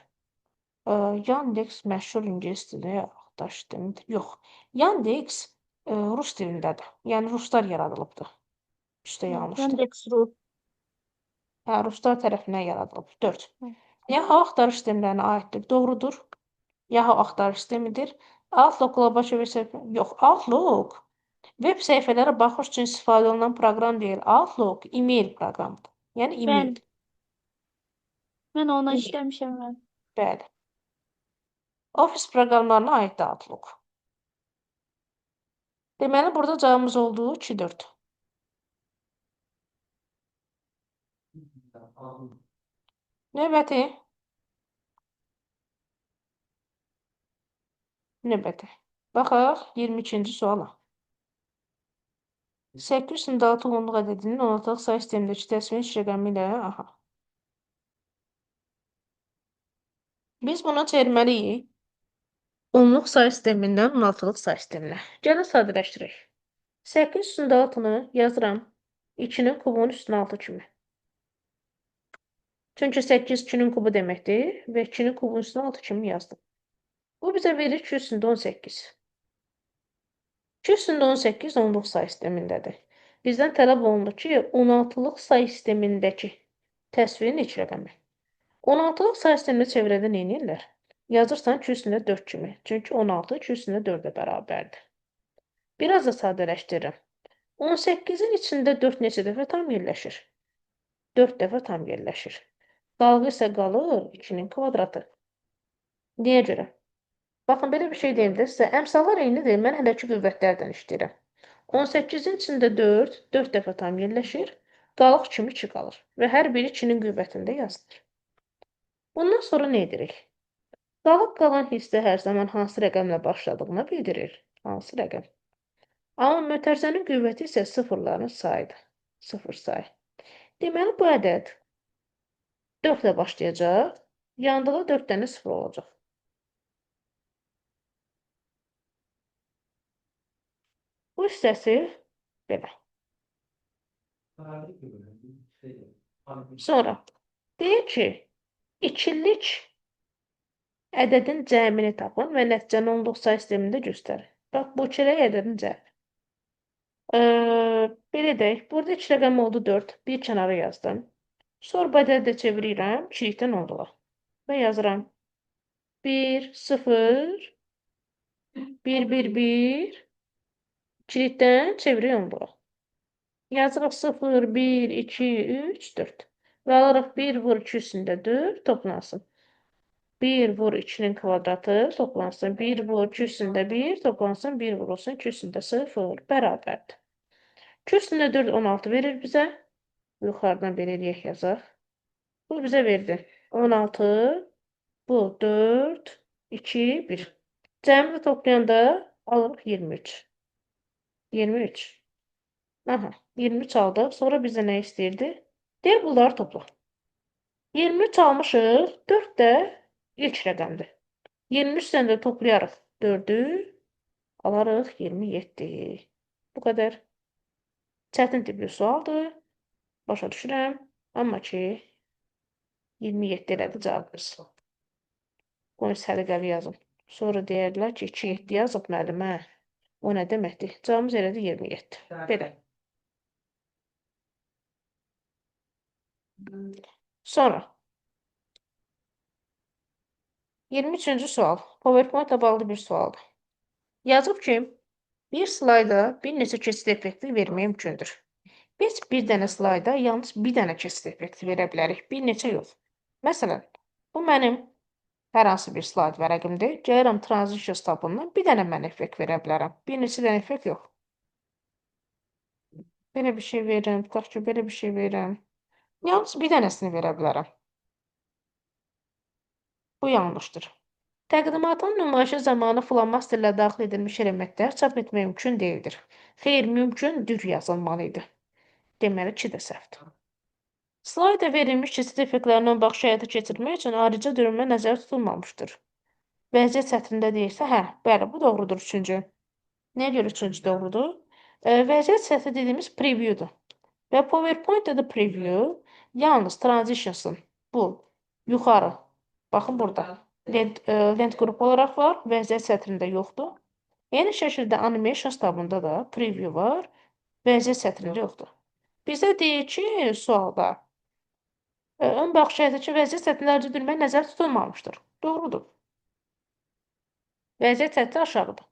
S1: Yandex məşhur ingilis dilli axtarış sistemidir. Yox. Yandex rus dilindədir. Yəni ruslar yaradılıbdır. Üstə yanlışdır.
S5: Yandex.ru.
S1: Hə, ruslar tərəfindən yaradılıb. 4. Yahoo axtarış sistemlərinə aiddir. Doğrudur. Yahoo axtarış sistemidir. Outlook qlobal web səhifə. Yox, Outlook web səhifələrə baxış üçün istifadə olunan proqram deyil. Outlook e-mail proqramıdır. Yəni e-mail.
S5: Bəli. Mən ona
S1: E-mail.
S5: işləmişəm mən.
S1: Bəli. Office proqramlarına aiddir Outlook. Deməli, burada cavabımız oldu 2, 4. Növbəti. Növbəti. Baxaq 22-ci suala. 8,6 onluq ədədinin 16-lıq sayı sistemindəki təsvirin ilk rəqəmi ilə, aha. Biz bunu çevirməliyik. Onluq sayı sistemindən 16-lıq sayı sisteminə. Gəlin sadələşdirək. 8,6-nı yazıram 2-nin kubunun üstünə 6 kimi. Çünki 8 2-nin kubu deməkdir və 2-nin kubunun üstünə 6 kimi yazdım. Bu bizə verir 2 üstündə 18. 2 üstündə 18 onluq sayı sistemindədir. Bizdən tələb olunur ki, 16-lıq sayı sistemindəki təsvirin ilk rəqəmi. 16-lıq sayı sistemini çevirəndə nə edirlər? Yazırsan 2 üstündə 4 kimi. Çünki 16 2 üstündə 4-ə bərabərdir. Biraz da sadələşdirirəm. 18-in içində 4 neçə dəfə tam yerləşir? 4 dəfə tam yerləşir. Qalğı isə qalır 2-nin kvadratı. Niyə görə? Baxın, belə bir şey deyim də sizə. Əmsallar eynidir. Mən hələ ki qüvvətlərdən işləyirəm. 18-in içində 4, 4 dəfə tam yerləşir. Qalıq kimi 2 qalır. Və hər biri 2-nin qüvvətində yazılır. Bundan sonra nə edirik? Qalıq qalan hissə hər zaman hansı rəqəmlə başladığını bildirir. Hansı rəqəm? Amma mötərizənin qüvvəti isə sıfırların sayıdır. Sıfır sayı. Deməli, bu ədəd 4 ilə başlayacaq. Yanında da 4 dənə sıfır olacaq. Bu hissəsi belə. Sonra deyir ki, ikilik ədədin cəmini tapın və nəticəni onluq sayı sistemində göstərin. Bax, bu ikilik ədədin cəmi. Belə deyək, burada iki rəqəm oldu 4. Bir kənara yazdım. Sonra bu ədədi də çevirirəm ikilikdən onluğa. Və yazıram. 1, 0, 1, 1, 1. İkilikdən çeviririk onluğa. Yazırıq 0, 1, 2, 3, 4. Və alırıq 1 vur 2 üstündə 4 toplansın. 1 vur 2-nin kvadratı toplansın. 1 vur 2 üstündə 1 toplansın. 1 vur olsun 2 üstündə 0 bərabərdir. 2 üstündə 4 16 verir bizə. Yuxarıdan belə eləyək yazaq. Bu bizə verdi. 16, bu 4, 2, 1. Cəmi toplayanda alırıq 23. 23. Aha, 23 aldıq. Sonra bizə nə istəyirdi? Deyir, bunları topla. 23 almışıq. 4 də ilk rəqəmdir. 23-dən də toplayarıq 4-ü, alarıq 27. Bu qədər. Çətin tipli sualdır. Başa düşürəm. Amma ki, 27 elədi cavabımız. Qoyun səliqəli yazım. Sonra deyərlər ki, 2, 7 yazıb müəllimə. O nə deməkdir? Cavabımız elədi 27. Belə. Sonra 23-cü sual. PowerPoint-la bağlı bir sualdır. Yazıb ki, bir slayda bir neçə keçid effekti vermək mümkündür. Biz bir dənə slayda yalnız bir dənə keçid effekti verə bilərik, bir neçə yox. Məsələn, bu mənim hər hansı bir slayd vərəqimdir. Gəlirəm Transitions tabından bir dənə mən effekt verə bilərəm. Bir neçə dənə effekt yox. Belə bir şey verirəm, tutaq ki, belə bir şey verirəm. Yalnız bir dənəsini verə bilərəm. Bu yanlışdır. Təqdimatın nümayişi zamanı flomasterlə daxil edilmiş elementlər çap etmək mümkün deyildir. Xeyr, mümkündür yazılmalı idi. Deməli 2 də səhvdir. Slayda verilmiş keçid effektlərindən baxış həyata keçirmək üçün ayrıca dürünmə nəzərdə tutulmamışdır. Vəziyyət sətrində deyilsə, hə, bəli, bu doğrudur üçüncü. Nəyə görə üçüncü doğrudur? Vəziyyət sətri dediyimiz preview'dur. Və PowerPoint-də də preview yalnız transitions'ın bu yuxarı, baxın burada lent qrupu olaraq var, vəziyyət sətrində yoxdur. Eyni şəkildə animations tabında da preview var, vəziyyət sətrində yoxdur. Bizə deyir ki, sualda ön baxış həyatdakı vəziyyət sətrində ayrıca dürünmə nəzərdə tutulmamışdır. Doğrudur. Vəziyyət sətri aşağıdır.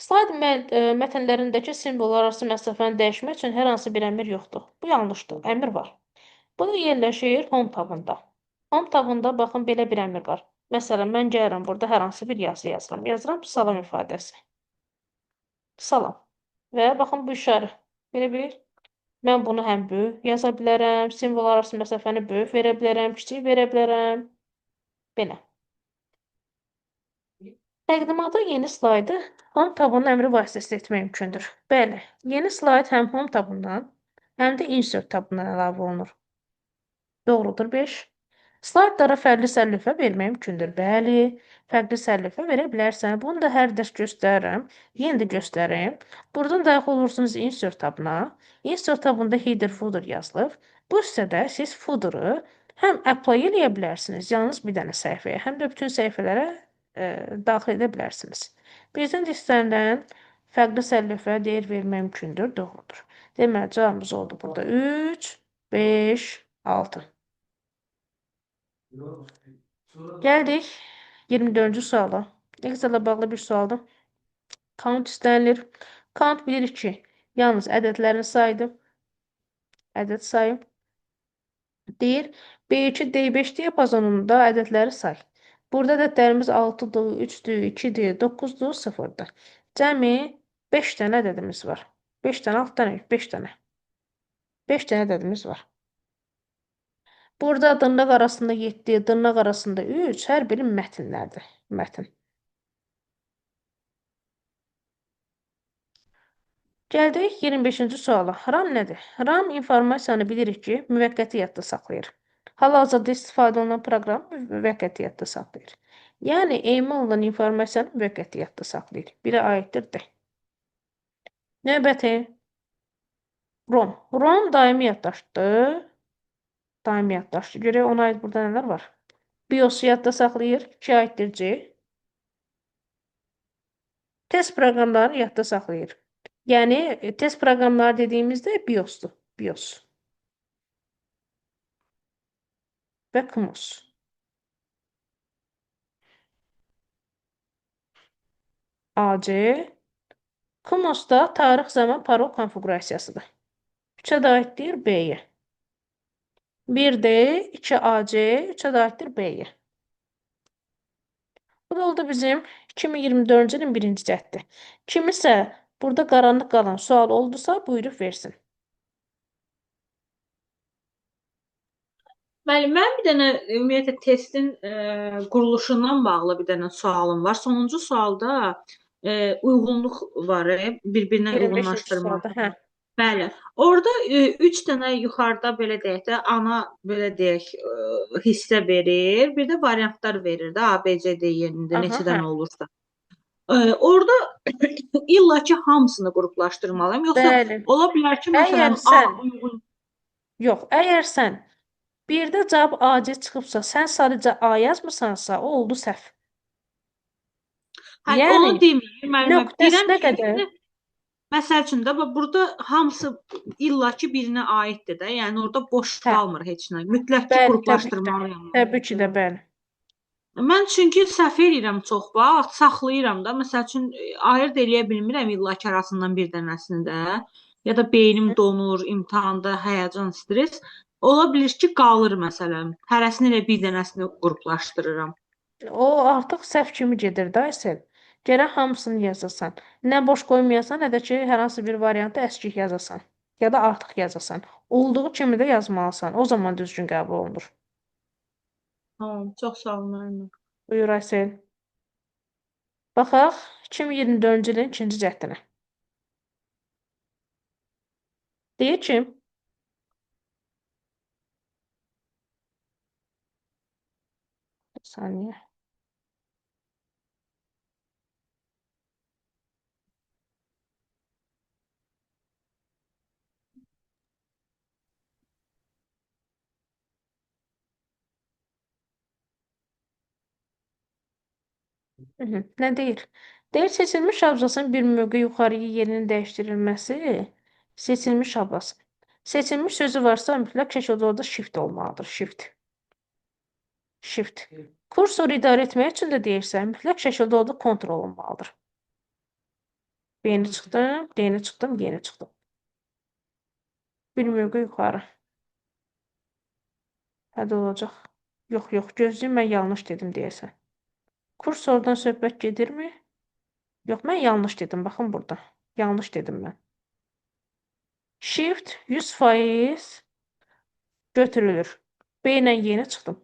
S1: Slayd mətnlərindəki simvollar arası məsafəni dəyişmək üçün hər hansı bir əmr yoxdur. Bu yanlışdır. Əmr var. Bu da yerləşir Home tabında. Home tabında baxın belə bir əmr var. Məsələn, mən gəlirəm burada hər hansı bir yazı yazıram. Yazıram salam ifadəsi. Salam. Və baxın bu işarə. Belə bir mən bunu həm böyük yaza bilərəm, simvollar arası məsafəni böyük verə bilərəm, kiçik verə bilərəm. Belə. Təqdimata yeni slaydı Home tabının əmri vasitəsilə etmək mümkündür. Bəli, yeni slayd həm Home tabından, həm də Insert tabından əlavə olunur. Doğrudur 5. Slaydlara fərqli sərlövhə vermək mümkündür. Bəli, fərqli sərlövhə verə bilərsən. Bunu da hər dərs göstərirəm. Yenə də göstərim. Buradan daxil olursunuz Insert tabına. Insert tabında Header Footer yazılıb. Bu hissədə siz footer'ı həm apply eləyə bilərsiniz, yalnız bir dənə səhifəyə, həm də bütün səhifələrə daxil edə bilərsiniz. Bizdən də istənilən fərqli sərlövhə değer vermək mümkündür. Doğrudur. Deməli, cavabımız oldu burada 3, 5, 6. Gəldik 24-cü suala. Excel-ə bağlı bir sualdır. Count istənilir. Count bilirik ki, yalnız ədədlərin sayıdır. Ədəd sayı. Deyir, B2, D5 diapazonunda ədədləri say. Burada ədədlərimiz 6-dır, 3-dür, 2-dir, 9-dur, 0-dır. Cəmi 5 dənə ədədimiz var. 5 dənə, 6 dənə, 5 dənə. 5 dənə ədədimiz var. Burada dırnaq arasında 7, dırnaq arasında 3, hər biri mətnlərdir. Mətn. Gəldik 25-ci suala. RAM nədir? RAM informasiyanı bilirik ki, müvəqqəti yadda saxlayır. Hal-hazırda istifadə olunan proqram müvəqqəti yadda saxlayır. Yəni, emal olunan informasiyanı müvəqqəti yadda saxlayır. Birə aiddir D. Növbəti ROM. ROM daimi yaddaşdır. Daimi yaddaşdır. Görək ona aid burada nələr var? BIOS yadda saxlayır. 2 aiddir C. Test proqramlarını yadda saxlayır. Yəni, test proqramları dediyimizdə BIOS-dur. BIOS. Və CMOS. AC. CMOS-da tarix zaman parol konfiqurasiyasıdır. 3-ə də aiddir B-yə. 1D, 2AC, 3-ə də aiddir B-yə. Bu da oldu bizim 2024-cü ilin birinci cəddi. Kimisə burada qaranlıq qalan sual oldusa buyurub versin.
S6: Bəli, mənim bir dənə ümumiyyətlə testin quruluşundan bağlı bir dənə sualım var. Sonuncu sualda uyğunluq var, bir-birinə
S1: 25-ci
S6: uyğunlaşdırma.
S1: sualda, hə.
S6: Bəli. Orada 3 dənə yuxarıda belə deyək də ana belə deyək hissə verir, bir də variantlar verir də A, B, C, D yerində
S1: Aha,
S6: neçə
S1: hə.
S6: dənə olursa. Orada illaki hamısını qruplaşdırmalıyam. Yoxsa
S1: Bəli.
S6: ola bilər ki,
S1: Əgər
S6: məsələn, A
S1: sən
S6: uyğun.
S1: Yox, əgər sən birdə cavab AC çıxıbsa, sən sadəcə A yazmısansa, o oldu səhv.
S6: Hə, onu
S1: Yəni
S6: deməyim, müəllimə. Deyirəm
S1: nöqtəsinə
S6: ki,
S1: qədər
S6: indi məsəl üçün də bax burada hamısı illaki birinə aiddir də. Yəni orada boş
S1: hə,
S6: qalmır heç nə. Mütləq ki,
S1: bəli, təbii ki də.
S6: qruplaşdırmalıyam.
S1: Təbii ki də, bəli.
S6: Mən çünki səhv eləyirəm çox vaxt, saxlayıram da. Məsəl üçün ayırd eləyə bilmirəm illaki arasından bir dənəsini də. Ya da beynim donur, imtahanda həyəcan, stres. Ola bilir ki, qalır məsələn. Hərəsini elə bir dənəsini qruplaşdırıram.
S1: O artıq səhv kimi gedir də Aysel. Gərək hamısını yazasan. Nə boş qoymayasan, nə də ki, hər hansı bir variantı əskik yazasan. Ya da artıq yazasan. Olduğu kimi də yazmalısan. O zaman düzgün qəbul olunur.
S6: Tamam, çox sağ olun müəllimə.
S1: Buyur Aysel. Baxaq 2024-cü ilin ikinci cəhdinə. Deyir ki, Saniyə. Nə deyir? Deyir, seçilmiş abzasın bir mövqe yuxarıya yerinin dəyişdirilməsi seçilmiş abzas. Seçilmiş sözü varsa mütləq şəkildə orada shift olmalıdır. Shift. Shift. Kursoru idarə etmək üçün də deyirsə, mütləq şəkildə orada kontrol olmalıdır. B-ni çıxdım, D-ni çıxdım, G-ni çıxdım. Bir mövqe yuxarı. Hədə olacaq. Yox, yox, gözləyim, mən yanlış dedim deyəsən. Kursordan söhbət gedirmi? Yox, mən yanlış dedim. Baxın burada. Yanlış dedim mən. Shift 100% götürülür. B ilə Y-ni çıxdım.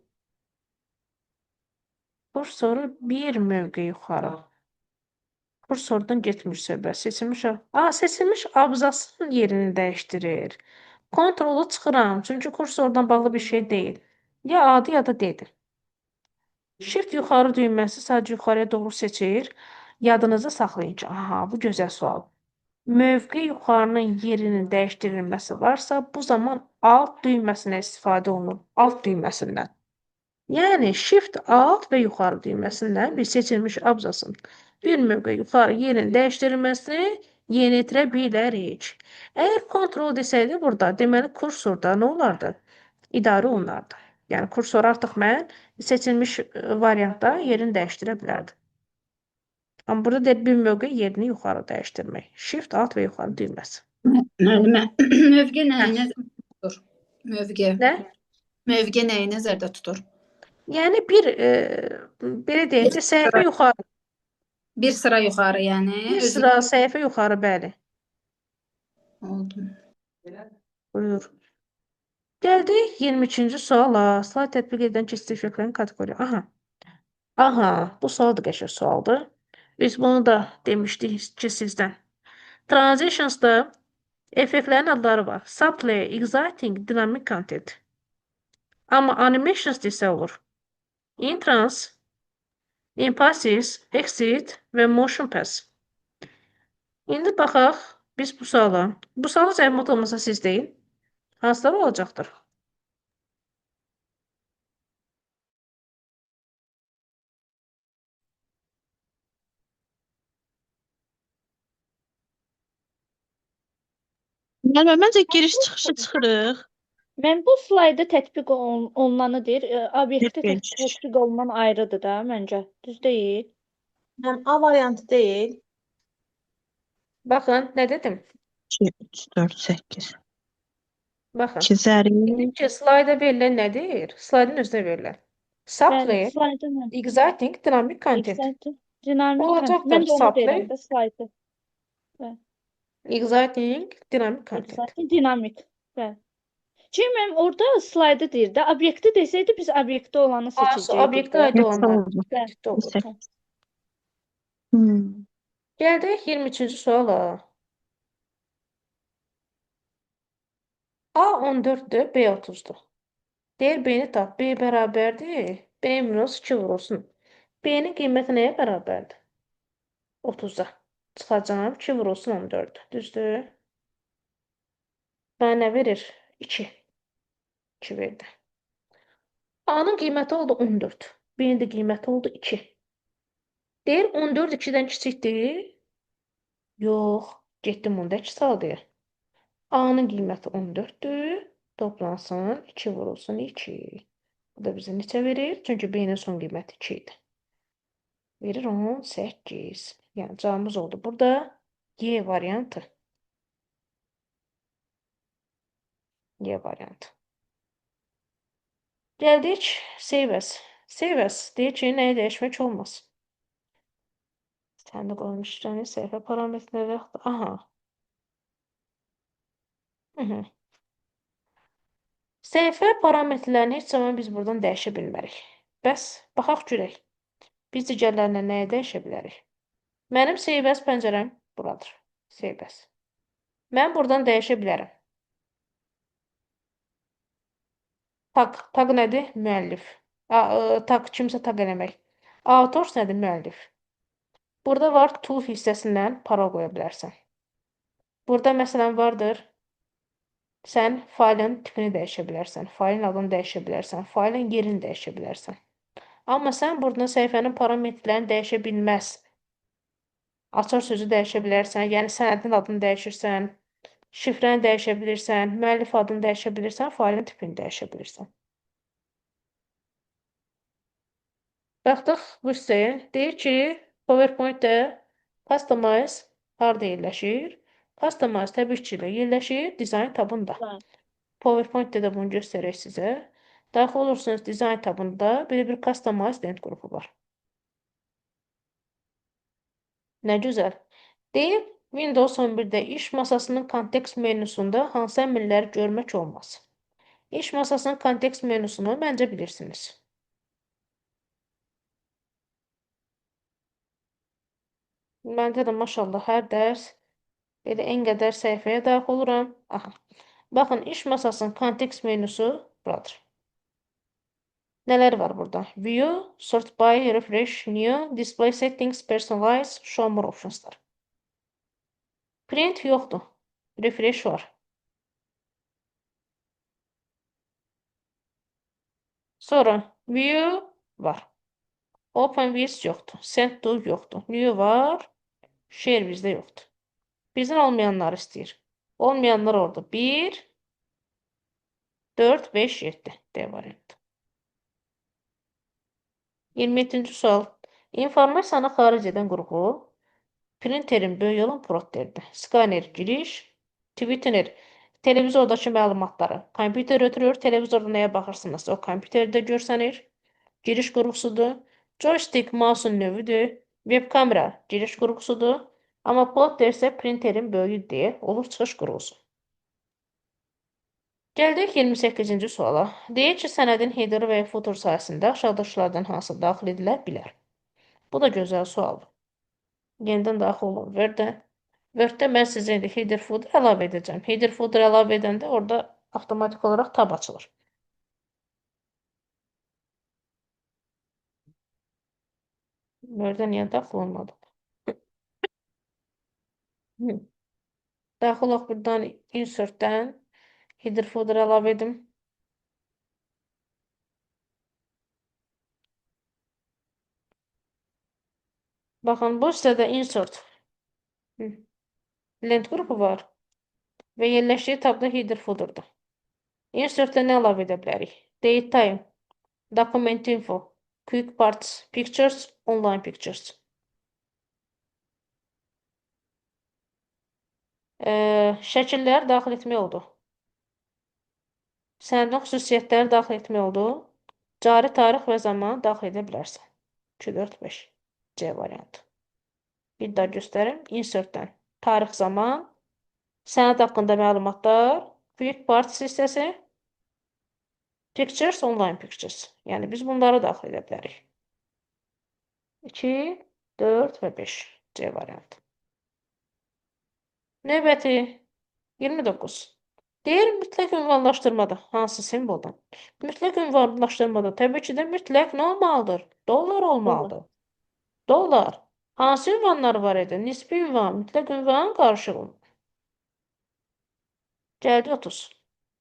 S1: Kursoru bir mövqe yuxarı. Kursordan getmir söhbət. Seçilmiş, seçilmiş abzasın yerini dəyişdirir. Kontrolu çıxıram. Çünki kursordan bağlı bir şey deyil. Ya A-dır, ya da D-dir. Shift yuxarı düyməsi sadəcə yuxarıya doğru seçir. Yadınızda saxlayın ki, aha, bu gözəl sual. Mövqe yuxarının yerinin dəyişdirilməsi varsa, bu zaman alt düyməsinə istifadə olunur. Alt düyməsindən. Yəni Shift alt və yuxarı düyməsindən bir seçilmiş abzasın bir mövqe yuxarı yerin dəyişdirilməsini yerinə yetirə bilərik. Əgər kontrol desəydi burada, deməli kursorda nə olardı? İdarə olunardı. Yəni kursor artıq mən seçilmiş variantda yerini dəyişdirə bilərdim. Amma burada deyir bir mövqe yerini yuxarı dəyişdirmək. Shift alt və yuxarı düyməsi.
S7: Müəllimə, mövqe nəyi nəzərdə tutur? Mövqe.
S1: Nə?
S7: Mövqe nəyi nəzərdə tutur?
S1: Yəni bir belə deyək də səhifə yuxarı.
S7: Bir sıra yuxarı, yəni.
S1: Bir sıra səhifə yuxarı, bəli.
S7: Oldu.
S1: Buyur. Gəldik 22-ci suala. Slayd tətbiq edən keçid effektlərin kateqoriya. Aha. Aha, bu sual da qəşəng sualdır. Biz bunu da demişdik ki sizdən. Transitions'da effektlərin adları var. Subtle, exciting, dynamic content. Amma animations desə olur. Entrance, Emphasis, Exit və Motion Path. İndi baxaq biz bu suala. Bu sualı zəhmət olmasa siz deyin. Hansılar olacaqdır?
S2: Müəllimə, məncə giriş çıxışı çıxırıq.
S5: Mən bu slayda tətbiq olunanı deyir, obyektə tətbiq olunan ayrıdır da məncə. Düz deyil.
S8: Mən A variantı deyil.
S1: Baxın, nə dedim?
S2: 2, 3, 4, 8.
S1: Baxın.
S2: 2 zəri.
S1: Dedim ki, slayda verilən nədir? Slaydın özünə verilən.
S5: Bəli,
S1: Subtle,
S5: slayda mən.
S1: exciting, dynamic content.
S5: Exciting, dinamik content.
S1: Olacaqdır
S5: Mən də onu
S1: subtle,
S5: deyirəm də slayda. Bəli.
S1: exciting, dynamic content.
S5: Exciting, dinamik. Bəli. Çünki mən orada slayda deyir də, obyekti desəydi biz obyektdə olanı seçəcəkdik
S1: Obyektə
S5: də.
S1: aid olanlar.
S5: Bəli.
S1: Doğru. Gəldik 23-cü suala. A 14-dür, B 30-dur. Deyir B-ni tap. B bərabərdir. B minus 2 vurulsun. B-nin qiyməti nəyə bərabərdir? 30-a. Çıxacağam. 2 vurulsun 14. Düzdür? Mənə nə verir? 2. 2 verdi. A-nın qiyməti oldu 14. B-nin də qiyməti oldu 2. Deyir 14 2-dən kiçikdir. Yox. Getdim onda 2 saldıya. A-nın qiyməti 14-dür. Toplansın. 2 vurulsun 2. Bu da bizə neçə verir? Çünki B-nin son qiyməti 2 idi. Verir 18. Yəni cavabımız oldu burada Y variantı. Y variantı. Gəldik save as. Save as deyir ki, nəyi dəyişmək olmaz. Sən də qoymuşsan səhifə parametrləri. Aha. Hı -hı. Səhifə parametrlərini heç zaman biz buradan dəyişə bilmərik. Bəs baxaq görək. Biz digərlərinə nəyi dəyişə bilərik? Mənim save as pəncərəm buradır. Save as. Mən buradan dəyişə bilərəm. Tag. Tag nədir? Müəllif. Tag, kimsə tag eləmək. Authors nədir? Müəllif. Burada var tool hissəsindən parol qoya bilərsən. Burada məsələn vardır. Sən faylın tipini dəyişə bilərsən, faylın adını dəyişə bilərsən, faylın yerini dəyişə bilərsən. Amma sən buradan səhifənin parametrlərini dəyişə bilməzsən. Açar sözü dəyişə bilərsən, yəni sənədin adını dəyişirsən, şifrəni dəyişə bilirsən, müəllif adını dəyişə bilirsən, faylın tipini dəyişə bilirsən. Baxdıq bu hissəyə. Deyir ki, PowerPoint-də Customize harda yerləşir? Customize təbii ki, yerləşir Design tabında. PowerPoint-də də bunu göstərək sizə. Daxil olursunuz Design tabında belə bir Customize lent qrupu var. Nə gözəl. Deyir, Windows 11-də iş masasının kontekst menüsunda hansı əmrləri görmək olmaz? İş masasının kontekst menüsunu məncə bilirsiniz. Məndə də maşallah hər dərs belə en qədər səhifəyə daxil oluram. Aha. Baxın, iş masasının kontekst menüsü buradır. Nələr var burada? View, Sort by, Refresh, New, Display Settings, Personalize, Show More Optionslar. Print yoxdur. Refresh var. Sonra View var. Open with yoxdur. Send to yoxdur. New var. Share bizdə yoxdur. Bizdən olmayanları istəyir. Olmayanlar orada. 1, 4, 5, 7. D variantı. 27-ci sual. İnformasiyanı xaric edən qurğu printerin böyük olan plotterdir. Skaner giriş, Twitter televizordakı məlumatları kompüter ötürür. Televizorda nəyə baxırsınız? O kompüterdə görsənir. Giriş qurğusudur. Joystick mouse'un növüdür. Web kamera giriş qurğusudur. Amma plotter isə printerin böyüyü deyə olur çıxış qurğusu. Gəldik 28-ci suala. Deyir ki, sənədin header və ya footer sahəsində aşağıdakılardan hansı daxil edilə bilər? Bu da gözəl sualdır. Yenidən daxil olun Word-ə. Word-də mən sizə indi header footer əlavə edəcəm. Header footer əlavə edəndə orada avtomatik olaraq tab açılır. Word-ə niyə daxil olmadı? Daxil olaq buradan insert-dən header footer əlavə edim. Baxın, bu hissədə insert lent qrupu var və yerləşdiyi tabda header footer'dır. Insert'də nə əlavə edə bilərik? Date time, document info, quick parts, pictures, online pictures. Şəkillər daxil etmək oldu. Sənədin xüsusiyyətləri daxil etmək oldu. Cari tarix və zaman daxil edə bilərsən. 2, 4, 5. C variantı. Bir daha göstərim. Insertdən tarix, zaman, sənəd haqqında məlumatlar, quick parts hissəsi, pictures, online pictures. Yəni biz bunları daxil edə bilərik. 2, 4 və 5. C variantı. Növbəti 29. Deyir mütləq ünvanlaşdırmada hansı simvoldan? Mütləq ünvanlaşdırmada təbii ki də mütləq nə olmalıdır? Dollar olmalıdır. Dollar. Hansı ünvanlar var idi? Nisbi ünvan, mütləq ünvan, qarışıq ünvan. Gəldi 30.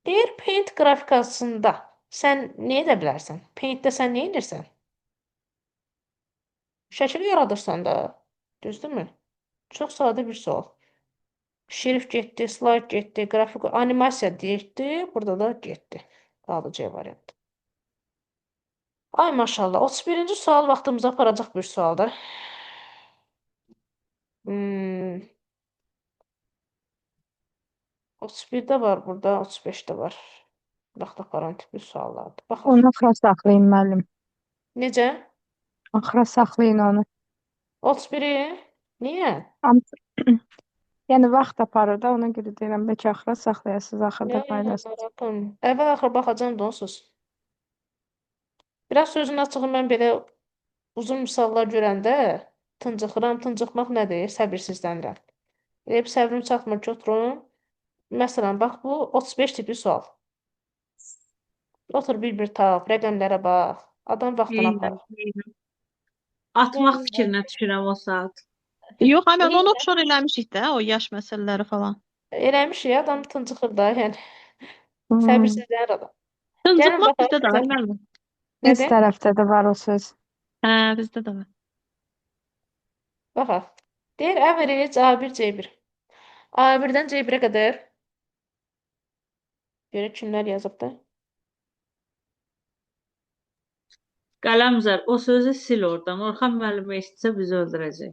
S1: Deyir Paint qrafikasında sən nə edə bilərsən? Paint-də sən nə edirsən? Şəkil yaradırsan da. Düzdürmü? Çox sadə bir sual. Şerif getdi, slide getdi, qrafik, animasiya getdi, burada da getdi. Qaldı C variantı. Ay maşallah, 31-ci sual vaxtımızı aparacaq bir sualdır. 31-də var burada, 35-də var. Vaxt aparan tipli suallardır. Baxaq.
S9: Onu axıra saxlayın müəllim.
S1: Necə?
S9: Axıra saxlayın onu.
S1: 31-i? Niyə?
S9: Yəni vaxt aparır da, ona görə deyirəm, bəlkə axıra saxlayasınız, axırda paylaşırsınız.
S1: Maraqım. Əvvəl axır baxacağam da onsuz. Biraz sözün açığı mən belə uzun misallar görəndə tıncıxıram. Tıncıxmaq nədir? Səbirsizlənirəm. Elə bir səbrim çatmır ki, oturum. Məsələn, bax bu 35 tipli sual. Otur bir-bir tap, rəqəmlərə bax. Adam vaxtını
S6: Eynən,
S1: aparır.
S6: eynən. Atmaq fikrinə düşürəm o saat.
S2: Yox, ay mən onu
S1: Eynən.
S2: oxşar eləmişik də, o yaş məsələləri falan.
S1: Eləmişik, adam tıncıxır da, yəni. Səbirsizlənir adam. Gəlin
S2: Tıncıxmaq
S1: baxaq.
S2: bizdə də var, müəllim.
S9: Biz
S1: Nədir?
S9: tərəfdə də var o söz.
S2: Hə, bizdə də var.
S1: Baxaq. Deyir average A1 C1. A1-dən C1-ə qədər. Görək kimlər yazıbdı.
S6: Qələmzər, o sözü sil oradan. Orxan müəllim eşitsə bizi öldürəcək.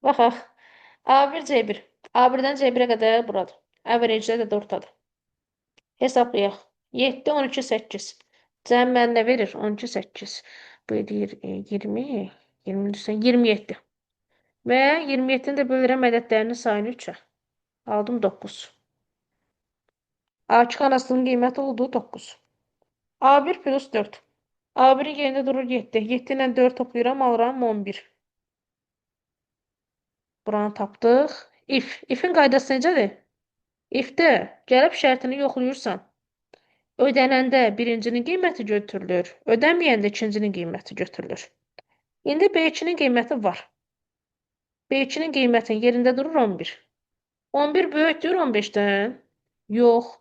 S1: Baxaq. A1 C1. A1-dən C1-ə qədər buradır. Average-də də ortadır. Hesablayaq. 7, 12, 8. Cəm mənə nə verir? 12, 8. Bu eləyir 20, 20 üstə 27. Və 27-ni də bölürəm ədədlərinin sayını 3-ə. Aldım 9. A2 xanasının qiyməti oldu 9. A1 plus 4. A1-in yerində durur 7. 7 ilə 4 toplayıram, alıram 11. Buranı tapdıq. If. If'in qaydası necədir? If'də gəlib şərtini yoxlayırsan. Ödənəndə birincinin qiyməti götürülür, ödənməyəndə ikincinin qiyməti götürülür. İndi B2-nin qiyməti var. B2-nin qiymətinin yerində durur 11. 11 böyükdür 15-dən? Yox.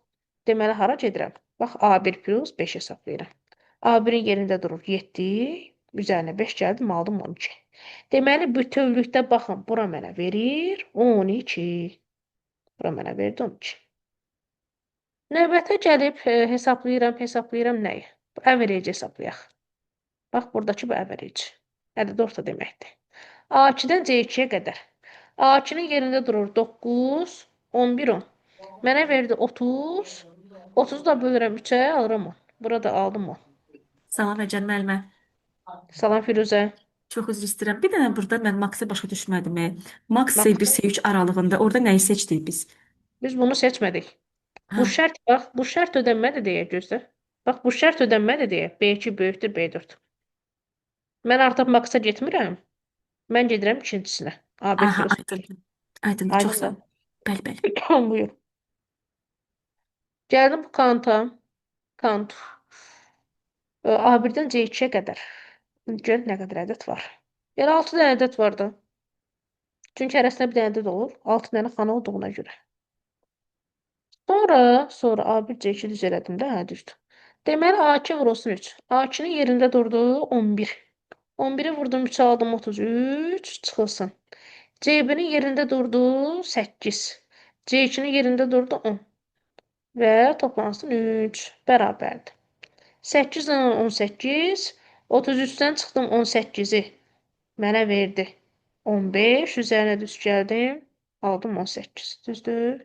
S1: Deməli, hara gedirəm? Bax, A1 plus 5 hesablayıram. A1-in yerində durur 7, üzərinə 5 gəldim, aldım 12. Deməli, bütövlükdə baxın, bura mənə verir 12. Bura mənə verdi 12. Növbətə gəlib hesablayıram, nəyi? Bu average hesablayaq. Bax, buradakı bu average. Ədəd orta deməkdir. A2-dən C2-yə qədər. A2-nin yerində durur 9, 11, 10. Mənə verdi 30. 30-u da bölürəm 3-ə, alıram 10. Burada aldım 10.
S10: Salam Əcəl müəllimə.
S1: Salam Firuzə.
S10: Çox üzr istəyirəm. Bir dənə burada mən Max-ı başa düşmədim. Max
S1: Max.
S10: C1, C3 aralığında orada nəyi seçdik biz?
S1: Biz bunu seçmədik. Bu
S10: Hə.
S1: şərt, bax, bu şərt ödənmədi deyə gözlə. Bax, bu şərt ödənmədi deyə B2 böyükdür B4. Mən artıq Max-a getmirəm. Mən gedirəm ikincisinə. A1
S10: Aha,
S1: plus.
S10: aydındır. Aydındır. Çox sağ
S1: Aydındır.
S10: ol. Bəli, bəli.
S1: Buyur. Gəldim bu kanta. Kant. A1-dən C2-yə qədər. Gör nə qədər ədəd var. Yəni 6 dənə ədəd var da. Çünki hərəsində bir dənə ədəd olur. 6 dənə xana olduğuna görə. Sonra A1 C2 düz elədim də, hə düzdür. Deməli A2 vurulsun 3. A2-nin yerində durdu 11. 11-i vurdum 3 aldım 33 çıxılsın. C1-in yerində durdu 8. C2-nin yerində durdu 10. Və toplansın 3 bərabərdir. 8-dən 18, 33-dən çıxdım 18-i. Mənə verdi 15, üzərinə düz gəldim, aldım 18. Düzdür?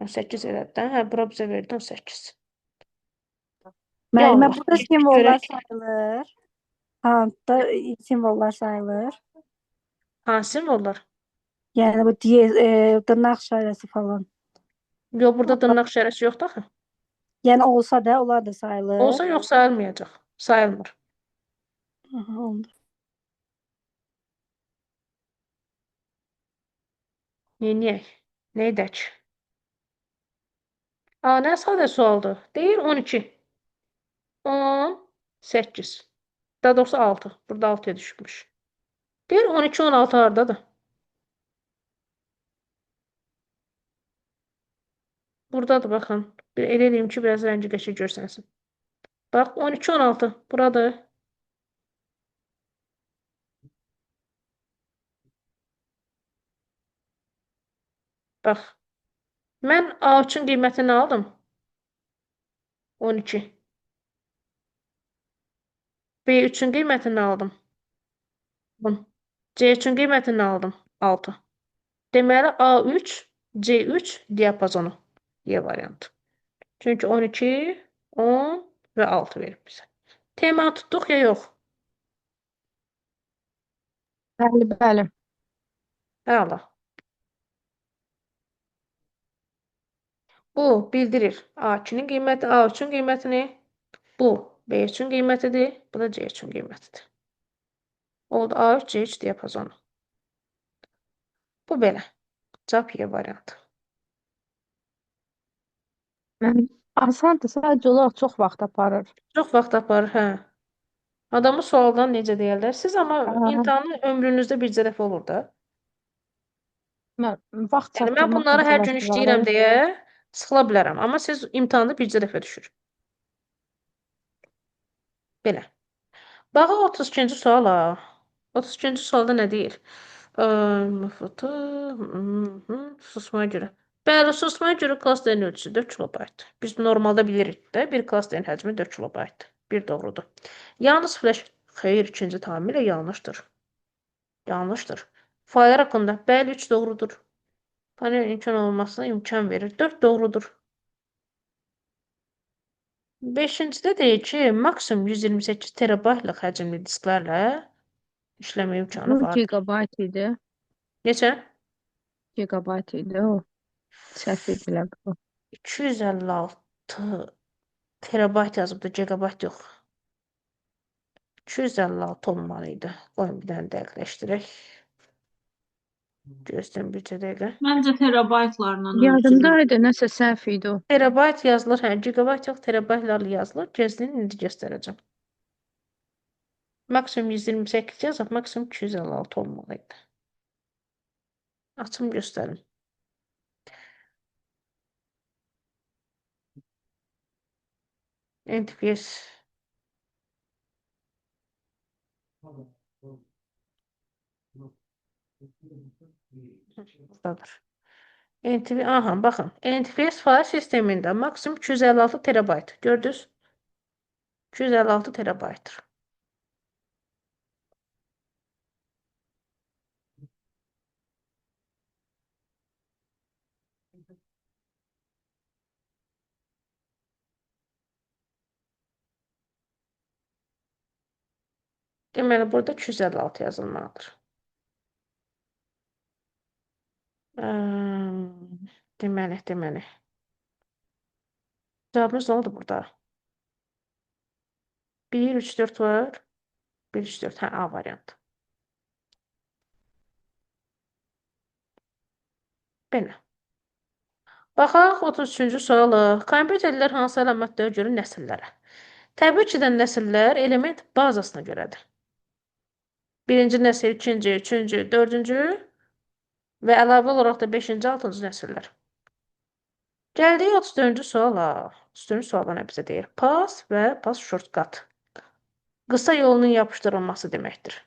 S1: 18 elədi də. Hə, bura bizə verdi 18.
S11: Müəllimə,
S1: Allah,
S11: burada
S1: getdik
S11: simvollar
S1: görək.
S11: sayılır. Kantda simvollar sayılır.
S1: Hansı simvollar?
S11: Yəni bu dırnaq işarəsi falan.
S1: Yox, burada dırnaq işarəsi yoxdur axı.
S11: Yəni olsa da onlar da sayılır.
S1: Olsa yox sayılmayacaq. Sayılmır.
S11: Aha, oldu.
S1: Neyniyək? Nə edək? A, nə sadə sualdır. Deyir 12. 10, 8. Daha doğrusu 6. Burada 6-ya düşmüş. Deyir 12, 16 hardadır? Buradadır, baxın. Bir elə eləyim ki, biraz rəngi qəşəng görsənsin. Bax, 12, 16. Buradır. Bax. Mən A3-ün qiymətini aldım. 12. B3-ün qiymətini aldım. 10. C3-ün qiymətini aldım. 6. Deməli, A3, C3 diapazonu. Y variantı. Çünki 12, 10 və 6 verib bizə. Tema tutduq ya yox?
S9: Bəli, bəli.
S1: Əla. Bu bildirir A2-nin qiyməti, A3-ün qiymətini. Bu B3-ün qiymətidir. Bu da C3-ün qiymətidir. Oldu A3, C3 diapazonu. Bu belə. Cavab Y variantı.
S9: Mən Asandır, sadəcə olaraq çox vaxt aparır.
S1: Çox vaxt aparır, hə. Adamı sualdan necə deyərlər? Siz amma
S9: Hə.
S1: imtahanı ömrünüzdə bircə dəfə olur da.
S9: Mən vaxt
S1: Yəni mən
S9: çatdırmaq
S1: bunları hər gün
S9: məsələsi var.
S1: işləyirəm deyə sıxıla bilərəm. Amma siz imtahanda bircə dəfə düşür. Belə. Baxaq 32-ci suala. 32-ci sualda nə deyir? MFT, susmaya görə. Bəli, susmaya görə klasterin ölçüsü 4 kilobayt. Biz normalda bilirik də, bir klasterin həcmi 4 kilobaytdır. Bir doğrudur. Yalnız flash, xeyr, ikinci tamamilə yanlışdır. Yanlışdır. Fayllar haqqında, bəli, 3 doğrudur. Panel imkan olmasına imkan verir. 4 doğrudur. Beşincidə deyir ki, maksimum 128 terabaytlıq həcmli disklərlə işləmə imkanı
S2: Bu
S1: vardır.
S2: gigabayt idi.
S1: Neçə?
S2: Gigabayt idi o. Səhv edirlər bu.
S1: 256 terabayt yazıbdı, gigabayt yox. 256 olmalı idi. Qoyun bir dənə dəqiqləşdirək. Göstərin bircə dəqiqə.
S6: Məncə terabaytlarla ölçülür.
S2: Yadımdaydı, nəsə səhv idi o.
S1: Terabayt yazılır, hə, gigabayt yox, terabaytlarla yazılır. Gözləyin, indi göstərəcəm. Maksimum 128 yazıb, maksimum 256 olmalı idi. Açım göstərim. NTFS. Buradadır. NTV, aha, baxın. NTFS fayl sistemində maksimum 256 terabayt. Gördünüz? 256 terabaytdır. Deməli, burada 256 yazılmalıdır. Deməli. Cavabımız nə oldu burada? 1, 3, 4 var. 1, 3, 4. Hə, A variantı. Belə. Baxaq 33-cü suala. Kompüterlər hansı əlamətlərə görə nəsillərə? Təbii ki də nəsillər element bazasına görədir. Birinci nəsil, ikinci, üçüncü, dördüncü və əlavə olaraq da beşinci, altıncı nəsillər. Gəldik 34-cü suala. 34-cü sualda nə bizə deyir? Paste və paste shortcut. Qısa yolunun yapışdırılması deməkdir.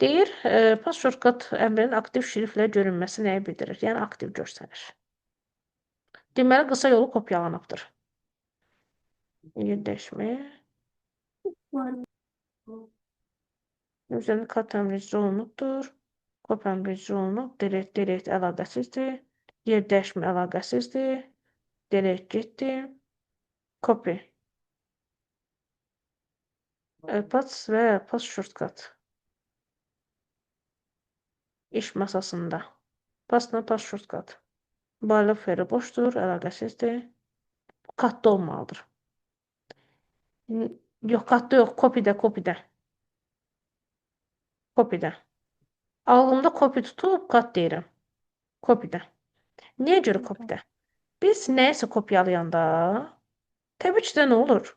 S1: Deyir, paste shortcut əmrinin aktiv şriftlə görünməsi nəyi bildirir? Yəni aktiv görsənir. Deməli, qısa yolu kopyalanıbdır. Yerləşmə. Üzərində cut əmri icra olunubdur. Copy əmri icra olunub. Delete, delete əlaqəsizdir. Yer dəyişmə əlaqəsizdir. Delete getdi. Copy. Paste və paste shortcut. İş masasında. Paste-la paste shortcut. Barlı feri boşdur, əlaqəsizdir. Cut-da olmalıdır. Yox, cut-da yox, copy-də, copy-də. Copy-də. Ağlımda copy tutub cut deyirəm. Copy-də. Niyə görə copy-də? Biz nəyisə kopyalayanda, təbii ki də nə olur?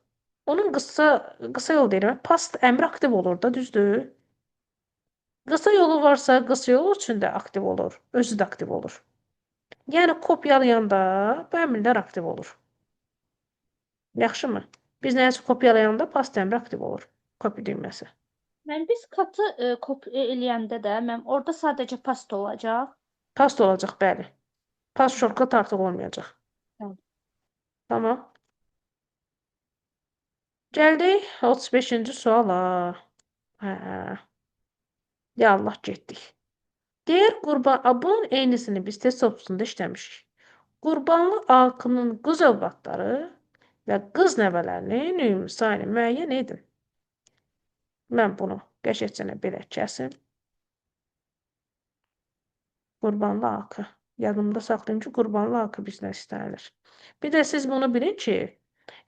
S1: Onun qısa yol deyirəm. Paste əmri aktiv olur da, düzdür? Qısa yolu varsa, qısa yol üçün də aktiv olur. Özü də aktiv olur. Yəni kopyalayanda bu əmrlər aktiv olur. Yaxşımı? Biz nəyisə kopyalayanda paste əmri aktiv olur. Copy düyməsi.
S5: Mən biz cut-ı copy eləyəndə də mən orada sadəcə paste olacaq.
S1: Paste olacaq, bəli. Paste shortcut artıq olmayacaq.
S5: Bəli.
S1: Tamam. Gəldik 35-ci suala. Hə. Ya Allah, getdik. Deyir, bunun eynisini biz test toplusunda işləmişik. Qurbanlı Akının qız övladları və qız nəvələrinin ümumi sayını müəyyən edin. Mən bunu qəşəngcə belə kəsim. Qurbanlı Akı. Yadımda saxlayım ki, Qurbanlı Akı bizdən istənilir. Bir də siz bunu bilin ki,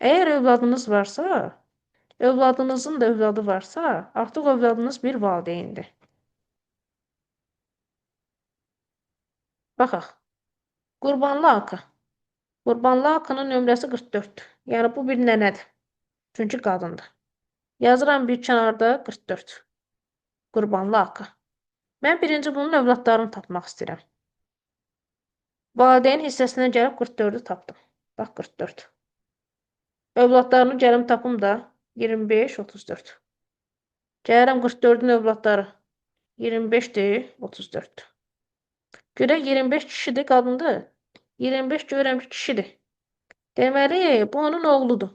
S1: əgər övladınız varsa, övladınızın da övladı varsa, artıq övladınız bir valideyndir. Baxaq. Qurbanlı Akı. Qurbanlı Akının nömrəsi 44-dür. Yəni bu bir nənədir. Çünki qadındır. Yazıram bir kənarda 44. Qurbanlı Akı. Mən birinci bunun övladlarını tapmaq istəyirəm. Valideyn hissəsindən gəlib 44-ü tapdım. Bax 44. Övladlarını gəlim tapım da 25, 34. Gəlirəm 44-ün övladları 25-dir, 34-dür. Görək 25 kişidir, qadındır. 25 görürəm ki, kişidir. Deməli, bu onun oğludur.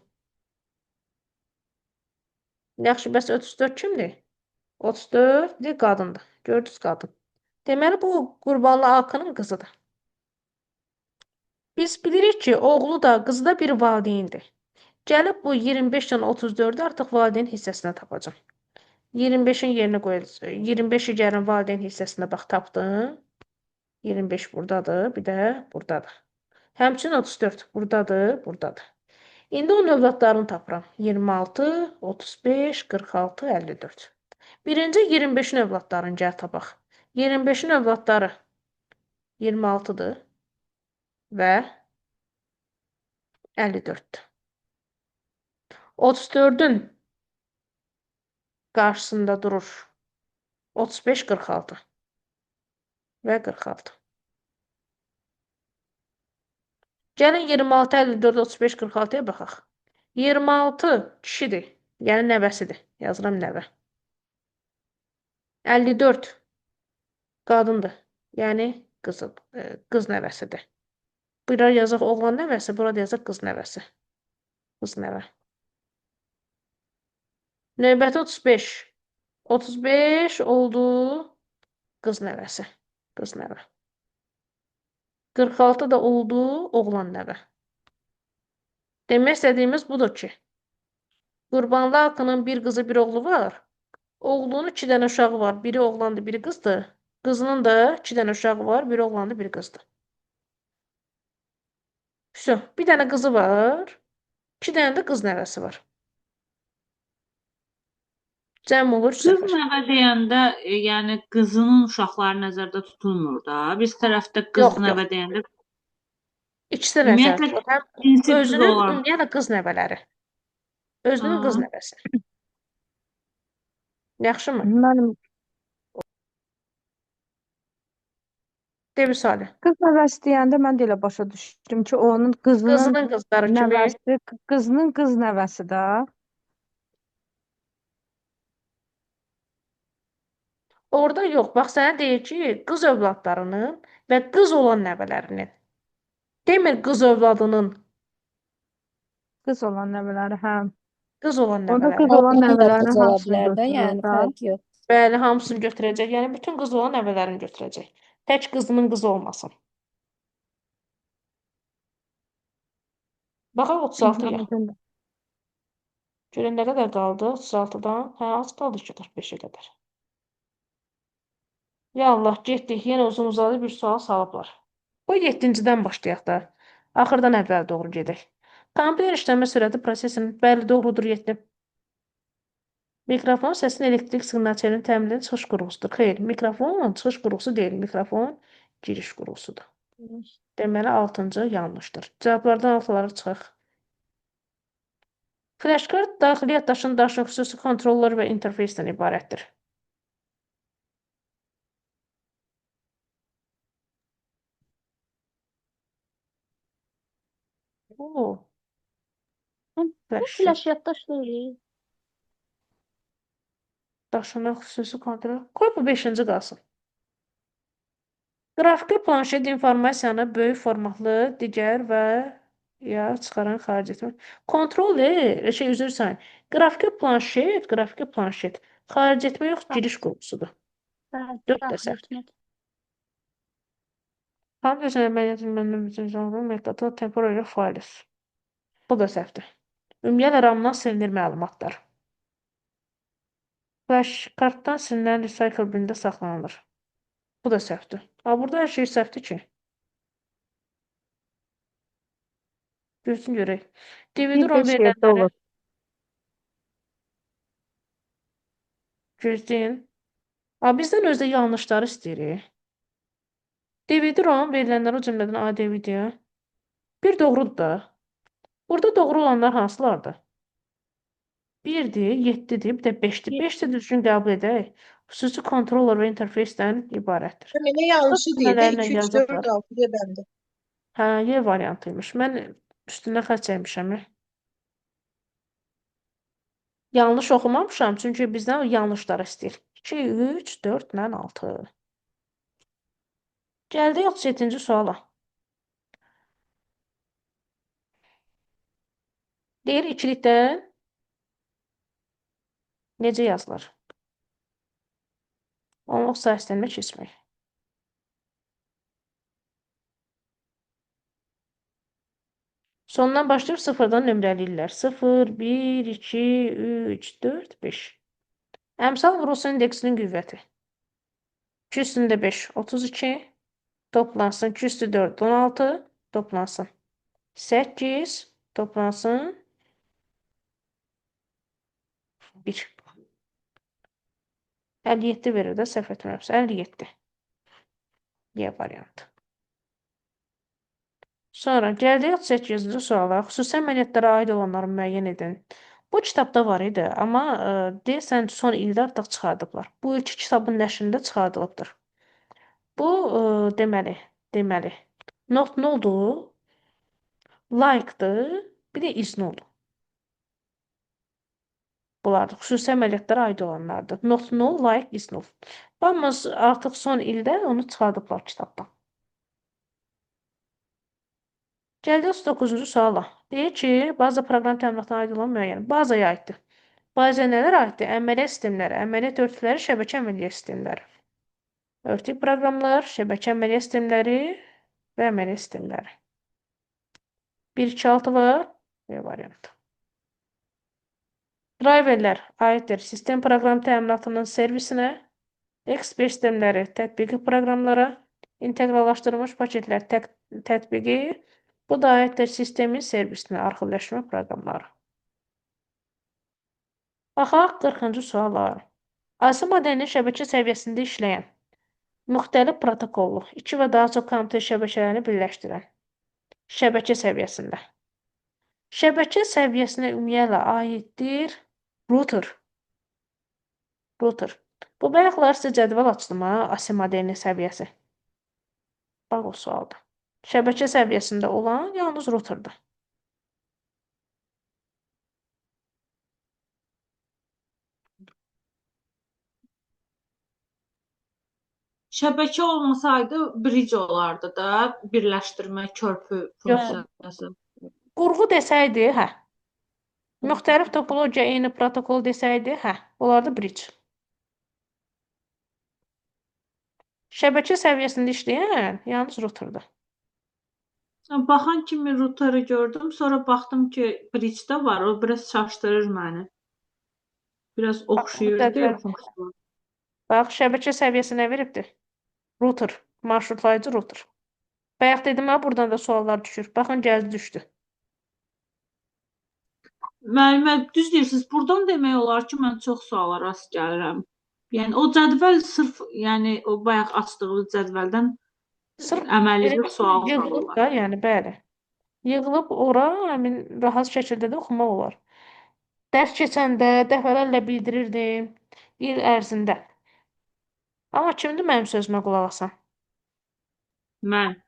S1: Yaxşı, bəs 34 kimdir? 34 bir qadındır. Gördünüz qadın. Deməli, bu Qurbanlı Akının qızıdır. Biz bilirik ki, oğlu da, qızı da bir valideyndir. Gəlib bu 25-dən 34-ü artıq valideyn hissəsinə tapacağam. 25-in yerinə qoyacağam. 25-i gəlin valideyn hissəsinə bax tapdım. 25 buradadır, bir də buradadır. Həmçinin 34 buradadır, buradadır. İndi onun övladlarını tapıram. 26, 35, 46, 54. Birinci 25-in övladlarını gəl tapaq. 25-in övladları 26-dır və 54-dür. 34-ün qarşısında durur 35, 46 və 46. Gəlin 26, 54, 35, 46-ya baxaq. 26 kişidir, yəni nəvəsidir. Yazıram nəvə. 54 qadındır, yəni qızı, qız nəvəsidir. Bura yazaq oğlan nəvəsi, burada yazaq qız nəvəsi. Qız nəvə. Növbəti 35. 35 oldu qız nəvəsi. Qız nəvə. 46 da oldu oğlan nəvə. Demək istədiyimiz budur ki, Qurbanlı Akının bir qızı, bir oğlu var. Oğlunun 2 dənə uşağı var. Biri oğlandır, biri qızdır. Qızının da 2 dənə uşağı var. Biri oğlandır, biri qızdır. Vəsə, bir dənə qızı var. 2 dənə də qız nəvəsi var. Cəm olur 3
S6: Qız
S1: səfər.
S6: nəvə deyəndə, yəni qızının uşaqları nəzərdə tutulmur da. Biz tərəfdə qız
S1: Yox, yox.
S6: nəvə deyəndə
S1: İkisi də nəzərdə
S6: ümumiyyətlə
S1: tutulur. Həm
S6: cinsi qız
S1: özünün,
S6: olan.
S1: ümumiyyətlə qız nəvələri. Özünün qız
S6: Ha.
S1: nəvəsi. Yaxşımı?
S9: Mənim
S1: De Vüsalə.
S9: qız nəvəsi deyəndə mən də elə başa düşdüm ki, onun qızının
S1: Qızının qızları kimi.
S9: nəvəsi, qızının qız nəvəsi də.
S1: Orada yox. Bax sənə deyir ki, qız övladlarının və qız olan nəvələrinin. Demir qız övladının,
S9: Qız olan nəvələri, hə.
S1: qız olan
S9: Orada
S1: nəvələri.
S9: qız olan
S12: Oğlan da
S9: nəvələrin
S12: qız ola
S9: hamısını
S12: bilər də,
S9: götürür
S12: yəni
S9: də.
S12: fərqi yox.
S1: Bəli, hamısını götürəcək. Yəni bütün qız olan nəvələrini götürəcək. Tək qızının qızı olmasın. Baxaq 36-ya.
S9: Aydındır.
S1: Görək nə qədər qaldı 36-dan. Hə, az qaldı ki, 45-ə qədər. Ya Allah, getdik. Yenə uzun-uzadı bir sual salıblar. Bu 7-cidən başlayaq da. Axırdan əvvəl doğru gedək. Kompüter işləmə sürəti prosesinin bəli doğrudur 7. Mikrofon səsin elektrik siqnal çevirinin təmin edən çıxış qurğusudur. Xeyr, mikrofon çıxış qurğusu deyil, mikrofon giriş qurğusudur. Deməli 6-cı yanlışdır. Cavablardan alfaları çıxaq. Flashkart daxili yaddaşın daşın xüsusi kontrollar və interfeysdən ibarətdir. Oo,
S5: Bu
S1: flash
S5: flash yaddaş deyil.
S1: daşına xüsusi kontrol. Qoy bu 5-ci qalsın. Qrafiki planşet informasiyanı böyük formatlı digər və ya çıxaran xarici etmə. Kontrol deyil, üzr istəyirəm. Qrafiki planşet, xarici etmə yox, giriş qurğusudur.
S5: Bəli,
S1: 4 də
S5: daxil
S1: səhvdir.
S5: etmək.
S1: Kompüter əməliyyatının bütün metodu temporary files. Bu da səhvdir. Ümumiyyətlə RAM-dan silinir məlumatlar. Flash kartdan silinən recycle bin-də saxlanılır. Bu da səhvdir. Ha, burada hər şey səhvdir ki. Görsün görək. DVD
S9: 1,
S1: ROM
S9: 5, 7
S1: verilənləri
S9: olur.
S1: gözləyin. Ha, bizdən özdə yanlışları istəyirik. DVD ROM verilənləri o cümlədən A DVD-yə. Bir doğrudur da. Burada doğru olanlar hansılardır? 1-dir, 7-dir, bir də 5-dir. 5-dir düzgün qəbul edək. Xüsusi kontroller və interfeysdən ibarətdir.
S8: Elə yanlışı deyir də
S1: Cümlələrlə
S8: 2, 3, 4,
S1: yazıblar.
S8: 6 deyə bəndi.
S1: Hə, Y variantıymış. Mən üstünə xətt çəkmişəm. Yanlış oxumamışam, çünki bizdən yanlışlar istəyir. 2, 3, 4 ilə 6. Gəldik 37-ci suala. Deyir ikilikdən necə yazılır? Onluq sayı sisteminə keçmək. Sondan başlayıb sıfırdan nömrələyirlər. 0, 1, 2, 3, 4, 5. Əmsal vurulsun indeksinin qüvvəti. 2 üstündə 5, 32. Toplansın. 2 üstü 4, 16. Toplansın. 8. Toplansın. 1. 57 verir də, səhv etmirəmsə. 57. Y variantı. Sonra gəldik 38-ci suala. Xüsusi əməliyyatlara aid olanları müəyyən edin. Bu kitabda var idi, amma deyəsən son ildə artıq çıxardıblar. Bu ilki kitabın nəşrində çıxarılıbdır. Bu deməli, not noldur? Like-dır, bir də is noldur. Bunlardır. Xüsusi əməliyyatlara aid olanlardır. Not null, like, is null. Amma artıq son ildə onu çıxardıblar kitabdan. Gəldik 39-cu suala. Deyir ki, baza proqram təminatına aid olan müəyyən. Bazaya aiddir. Bazaya nələr aiddir? Əməliyyat sistemləri, əməliyyat örtükləri, şəbəkə əməliyyat sistemləri. Örtük proqramlar, şəbəkə əməliyyat sistemləri və əməliyyat sistemləri. 1, 2, 6 var. B variantı. Driverlər aiddir sistem proqram təminatının servisinə, ekspert sistemləri tətbiqi proqramlara, inteqrallaşdırılmış paketlər tətbiqi, bu da aiddir sistemin servisinə, arxivləşmə proqramları. Baxaq 40-cı suala. ASI modelinin şəbəkə səviyyəsində işləyən müxtəlif protokollu iki və daha çox kompüter şəbəkələrini birləşdirən şəbəkə səviyyəsində. Şəbəkə səviyyəsinə ümumiyyətlə aiddir router. Router. Bu bayaqlar sizə cədvəl açdım ha, ASI modelinin səviyyəsi. Bax o sualdır. Şəbəkə səviyyəsində olan yalnız routerdir.
S6: Şəbəkə olmasaydı bridge olardı da, birləşdirmə, körpü funksiyası.
S1: Qurğu desəydi, hə. Müxtəlif topologiya eyni protokol desəydi, hə, olardı bridge. Şəbəkə səviyyəsində işləyən yalnız routerdir.
S6: Baxan kimi router'ı gördüm, sonra baxdım ki, bridge-də var, o biraz çaşdırır məni. Biraz oxşayır deyil funksiya.
S1: Bax, şəbəkə səviyyəsi nə veribdir? Router, marşrutlayıcı router. Bayaq dedim ha, buradan da suallar düşür. Baxın, gəldi, düşdü.
S6: Müəllimə, düz deyirsiniz, buradan demək olar ki, mən çox suala rast gəlirəm. Yəni, o cədvəl sırf, yəni, o bayaq açdığımız cədvəldən
S1: Sırf
S6: əməli bir sual
S1: yığılıb
S6: salırlar.
S1: da, yəni, bəli. Yığılıb ora, həmin rahat şəkildə də oxumaq olar. Dərs keçəndə dəfələrlə bildirirdim, il ərzində. Amma kimdir mənim sözümə qulaq asan?
S6: Mən.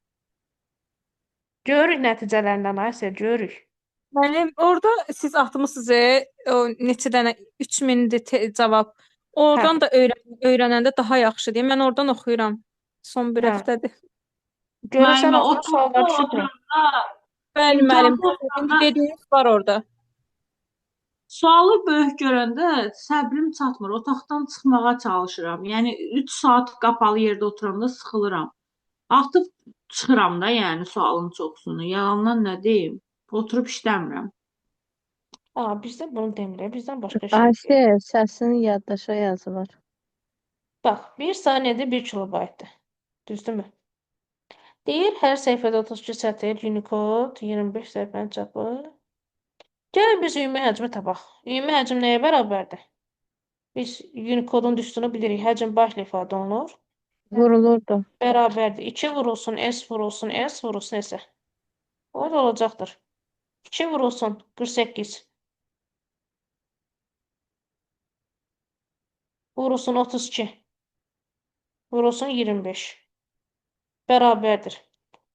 S1: Görürük nəticələrindən, Aysel, görürük.
S12: Müəllim, orada siz atmısınız, o neçə dənə 3000-dir cavab. Oradan da öyrənəndə daha yaxşı deyə. Mən oradan oxuyuram. Son bir həftədir.
S1: Görürsən,
S6: Müəllimə,
S1: oradan suallar düşürmü?
S12: Bəli, müəllim. Dediyiniz var orada.
S6: Sualı böyük görəndə səbrim çatmır. Otaqdan çıxmağa çalışıram. Yəni 3 saat qapalı yerdə oturanda sıxılıram. Artıq çıxıram da, yəni sualın çoxsunu. Yalandan nə deyim? Oturub işləmirəm.
S1: Aa, bizdə bunu demirik. Bizdən başqa şey.
S4: Ayşə, səsin yaddaşa yazılır.
S1: Bax, bir saniyədə 1 kilobaytdır. Düzdürmü? Deyir, hər səhifədə 32 sətir, Unicode, 25 səhifənin çapı. Gəlin biz ümumi həcmi tapaq. Ümumi həcm nəyə bərabərdir? Biz Unicode-un düsturunu bilirik. Həcm başla ifadə olunur.
S4: Vurulurdu.
S1: Bərabərdir. 2 vurulsun, S vurulsun, S vurulsun, S. O da olacaqdır. 2 vurulsun 48. Vurulsun 32. Vurulsun 25. Bərabərdir.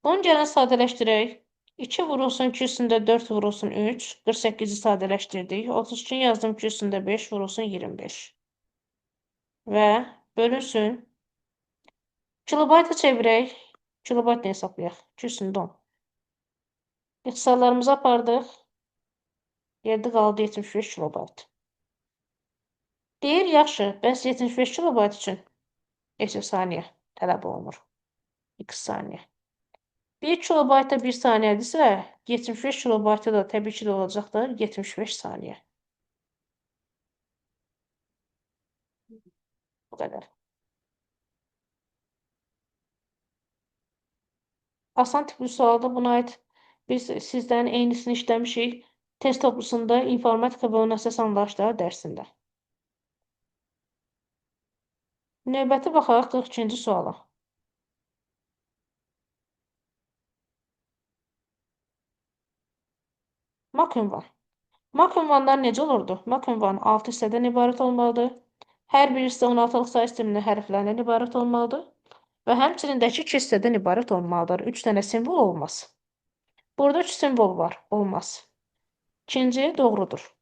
S1: Bunu gəlin sadələşdirək. 2 vurulsun 2 üstündə 4 vurulsun 3. 48-i sadələşdirdik. 32-ni yazdım 2 üstündə 5 vurulsun 25. Və bölünsün. Kilobayta çevirək. Kilobaytla hesablayaq. 2 üstündə 10. İxtisarlarımızı apardıq. Yerdə qaldı 75 kilobayt. Deyir, yaxşı, bəs 75 kilobayt üçün neçə saniyə tələb olunur? X saniyə. 1 kilobayta 1 saniyədirsə, 75 kilobayta da təbii ki də olacaqdır 75 saniyə. Bu qədər. Asan tipli sualda buna aid biz sizdən eynisini işləmişik test toplusunda informatika və onun əsas anlayışları dərsində. Növbəti baxaq 42-ci suala. Mak ünvan. Mak ünvanlar necə olurdu? Mak ünvan 6 hissədən ibarət olmalıdır. Hər bir hissə 16-lıq sayı sisteminin hərflərindən ibarət olmalıdır. Və həmçinin də ki, 2 hissədən ibarət olmalıdır. 3 dənə simvol olmaz. Burada 3 simvol var. Olmaz. İkinci doğrudur.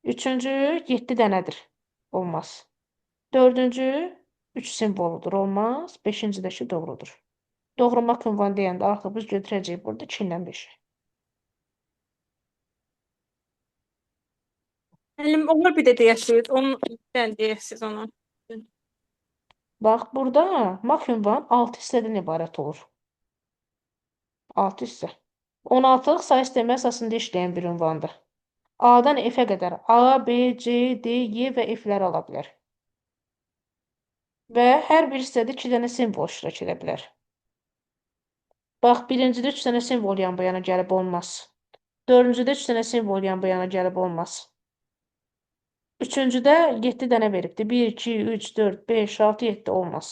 S1: Üçüncü 7 dənədir. Olmaz. Dördüncü 3 simvoludur. Olmaz. Beşinci də ki, doğrudur. Doğru mak ünvan deyəndə artıq biz götürəcəyik burada 2 ilə 5-i.
S12: Müəllim, onlar bir də deyəsiniz. Onu dən deyəsiniz onu.
S1: Bax, burada mak ünvan 6 hissədən ibarət olur. 6 hissə. 16-lıq sayı sistemi əsasında işləyən bir ünvandır. A-dan F-ə qədər A, B, C, D, Y və F-ləri ala bilər. Və hər bir hissədə 2 dənə simvol iştirak edə bilər. Bax, birincidə 3 dənə simvol yan bu yana gəlib olmaz. Dördüncüdə 3 dənə simvol yan bu yana gəlib olmaz. Üçüncüdə 7 dənə veribdir. 1, 2, 3, 4, 5, 6, 7 olmaz.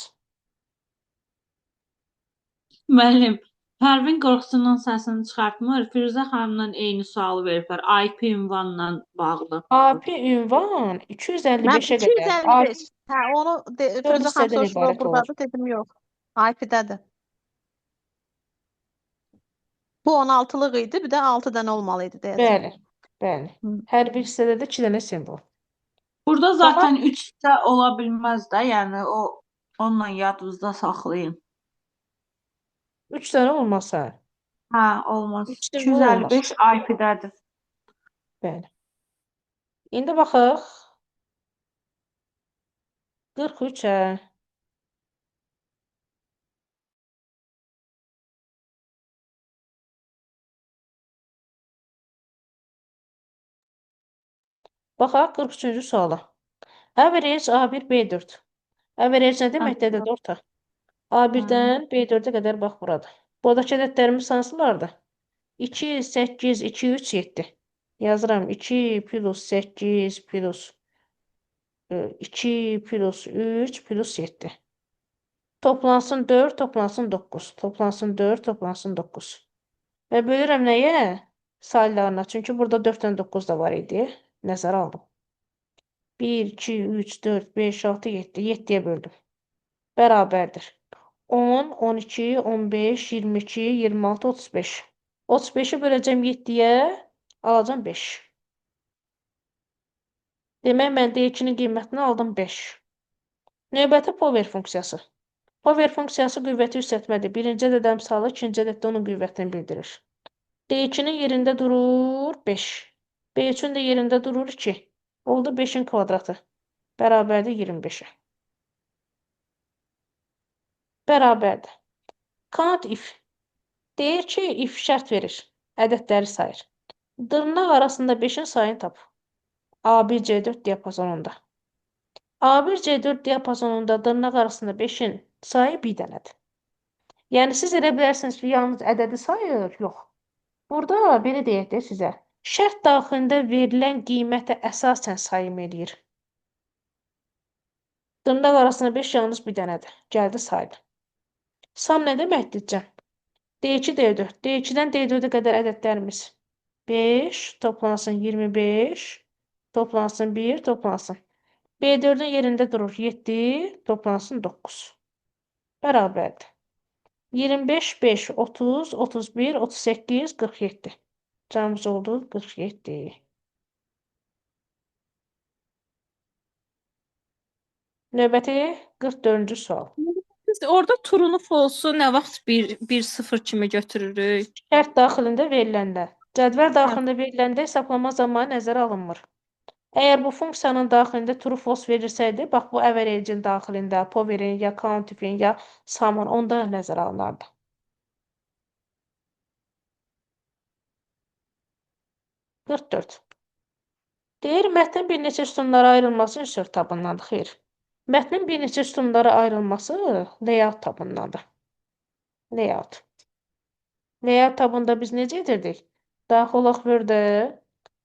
S6: Müəllim, Pərvin qorxusundan səsini çıxartmır. Firuzə xanımdan eyni sualı veriblər. IP ünvanla bağlı.
S1: AP ünvan
S2: Mən
S1: 255-ə qədər.
S2: 255. Hə, onu
S1: 4
S2: Firuzə xanım
S1: hissədən
S2: soruşdu, o
S1: ibarət olur.
S2: buradadır. Dedim yox. IP-dədir. Bu 16-lıq idi, bir də 6 dənə olmalı idi deyəsən.
S1: Bəli, bəli.
S2: Hı.
S1: Hər bir hissədə də 2 dənə simvol.
S6: Burada
S1: Bax,
S6: zaten 3 hissə ola bilməz də, yəni o onunla yadınızda saxlayın.
S1: 3 dənə olmasa,
S6: Hə, olmaz.
S1: 3 simvol olmaz.
S6: 255 IP-dədir.
S1: Bəli. İndi baxaq 43-ə. Baxaq 43-cü suala. Average A1 B4. Average nə deməkdir? Ədəd orta. A1-dən B4-ə qədər bax burada. Buradakı ədədlərimiz hansılardır? 2, 8, 2, 3, 7. Yazıram 2 plus 8 plus 2 plus 3 plus 7. Toplansın 4, toplansın 9. Toplansın 4, toplansın 9. Və bölürəm nəyə? Saylarına. Çünki burada 4-dən 9 da var idi. Nəzərə aldım. 1, 2, 3, 4, 5, 6, 7. 7-yə böldüm. Bərabərdir. 10, 12, 15, 22, 26, 35. 35-i böləcəm 7-yə, alacam 5. Demək, mən D2-nin qiymətini aldım 5. Növbəti power funksiyası. Power funksiyası qüvvəti yüksəltmədir. Birinci ədəd əmsalı, ikinci ədəddə onun qüvvətini bildirir. D2-nin yerində durur 5. B3-ün də yerində durur 2. Oldu 5-in kvadratı. Bərabərdir 25-ə. Bərabərdir. Count if. Deyir ki, if şərt verir. Ədədləri sayır. Dırnaq arasında 5-in sayını tap. A1, C4 diapazonunda. A1, C4 diapazonunda dırnaq arasında 5-in sayı bir dənədir. Yəni siz elə bilərsiniz ki, yalnız ədədi sayır. Yox. Burada belə deyək də sizə. Şərt daxilində verilən qiymətə əsasən sayım eləyir. Dırnaq arasında 5 yalnız bir dənədir. Gəldi saydı. Sum nə deməkdir Can? D2, D4. D2-dən D4-ə qədər ədədlərimiz 5, toplansın 25, toplansın 1, toplansın. B4-ün yerində durur 7, toplansın 9. Bərabərdir. 25, 5, 30, 31, 38, 47. Cavabımız oldu 47. Növbəti 44-cü sual.
S12: Biz orada true-nu false-u nə vaxt 1 1 0 kimi götürürük?
S1: Şərt daxilində veriləndə, cədvəl daxilində veriləndə hesablama zamanı nəzərə alınmır. Əgər bu funksiyanın daxilində true false verilsəydi, bax bu average-in daxilində, power-in ya count-in ya sum-ın onda nəzərə alınardı. 44. Deyir, mətnin bir neçə sütunlara ayrılması insert tabındandır. Xeyr. Mətnin bir neçə sütunlara ayrılması layout tabındandır. Layout. Layout tabında biz necə edirdik? Daxil olaq Word-ə.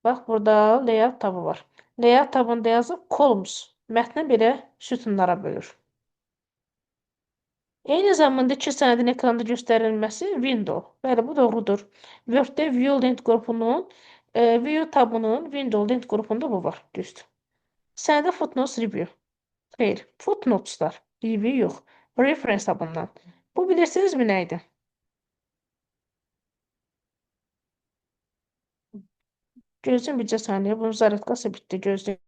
S1: Bax, burada layout tabı var. Layout tabında yazıb columns. Mətni belə sütunlara bölür. Eyni zamanda iki sənədin ekranda göstərilməsi window. Bəli, bu doğrudur. Word-də View Link qrupunun, View tabının Window Link qrupunda bu var. Düzdür. Sənədə footnotes review. Xeyr, footnoteslar. Review yox. Reference tabından. Bu bilirsinizmi nə idi? Gözləyin bircə saniyə. Bunun zaryadkası bitdi. Gözləyin.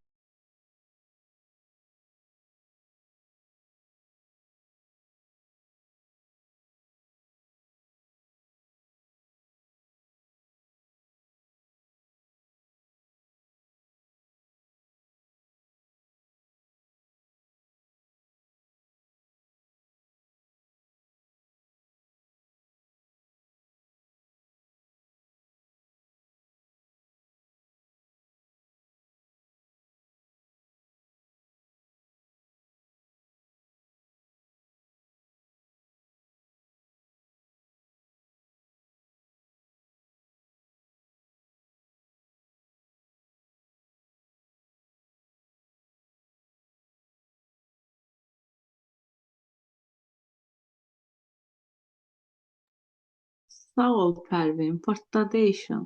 S6: Sağ ol Pərvin, partladı işin.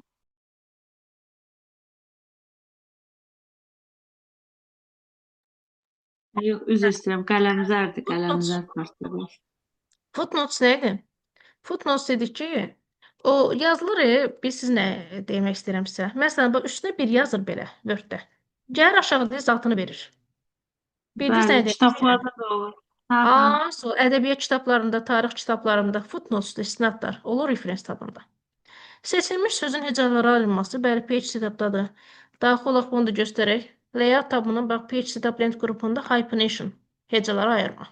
S6: Yox, üzr istəyirəm, qələmzərdir,
S1: Footnotes.
S6: qələmzər partladı.
S1: Footnotes nə idi? Footnotes dedik ki, o yazılır, biz siz nə demək istəyirəm sizə. Məsələn, bax üstünə bir yazır belə Word-də. Gəlir aşağıda zatını verir. Bildiniz nə
S6: Bəli,
S1: demək istəyirəm?
S6: kitablarda da olur. Hə, hə.
S1: Ədəbiyyat kitablarında, tarix kitablarında footnotes, istinadlar olur reference tabında. Seçilmiş sözün hecalara ayrılması, bəli, page setup'dadır. Daxil olaq bunu da göstərək. Layout tabının bax page setup lent qrupunda hyphenation, hecalara ayırma.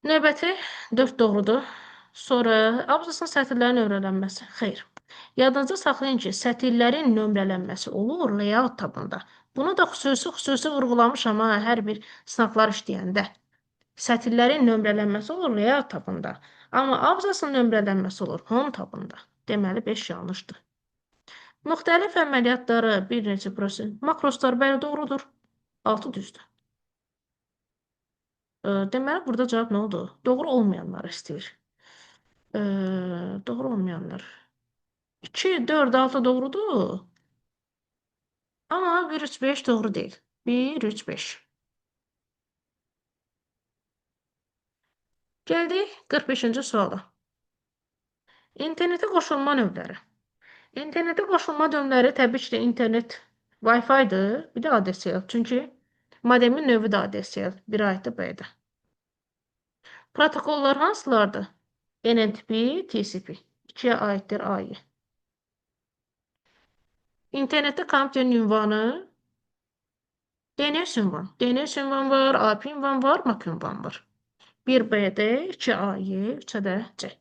S1: Növbəti 4 doğrudur. Sonra abzasın sətirlərin nömrələnməsi. Xeyr. Yadınızda saxlayın ki, sətirlərin nömrələnməsi olur layout tabında. Bunu da xüsusi vurğulamışam ha, hər bir sınaqlar işləyəndə. Sətirlərin nömrələnməsi olur layout tabında. Amma abzasın nömrələnməsi olur home tabında. Deməli 5 yanlışdır. Müxtəlif əməliyyatları bir neçə proses. Makroslar bəli doğrudur. 6 düzdür. Deməli burada cavab nə oldu? Doğru olmayanları istəyir. Doğru olmayanlar. 2, 4, 6 doğrudur. Amma 1, 3, 5 doğru deyil. 1, 3, 5. Gəldik 45-ci suala. İnternetə qoşulma növləri. İnternetə qoşulma növləri təbii ki də internet Wi-Fi-dir, bir də ADSL. Çünki modemin növü də ADSL, bir aiddir B-də. Protokollar hansılardır? NNTP, TCP. 2-yə aiddir A-ya. İnternetdə kompüterin ünvanı DNS ünvan. DNS ünvan var, IP ünvan var, MAC ünvan var. 1 B-də, 2 A-y, 3-ə də C.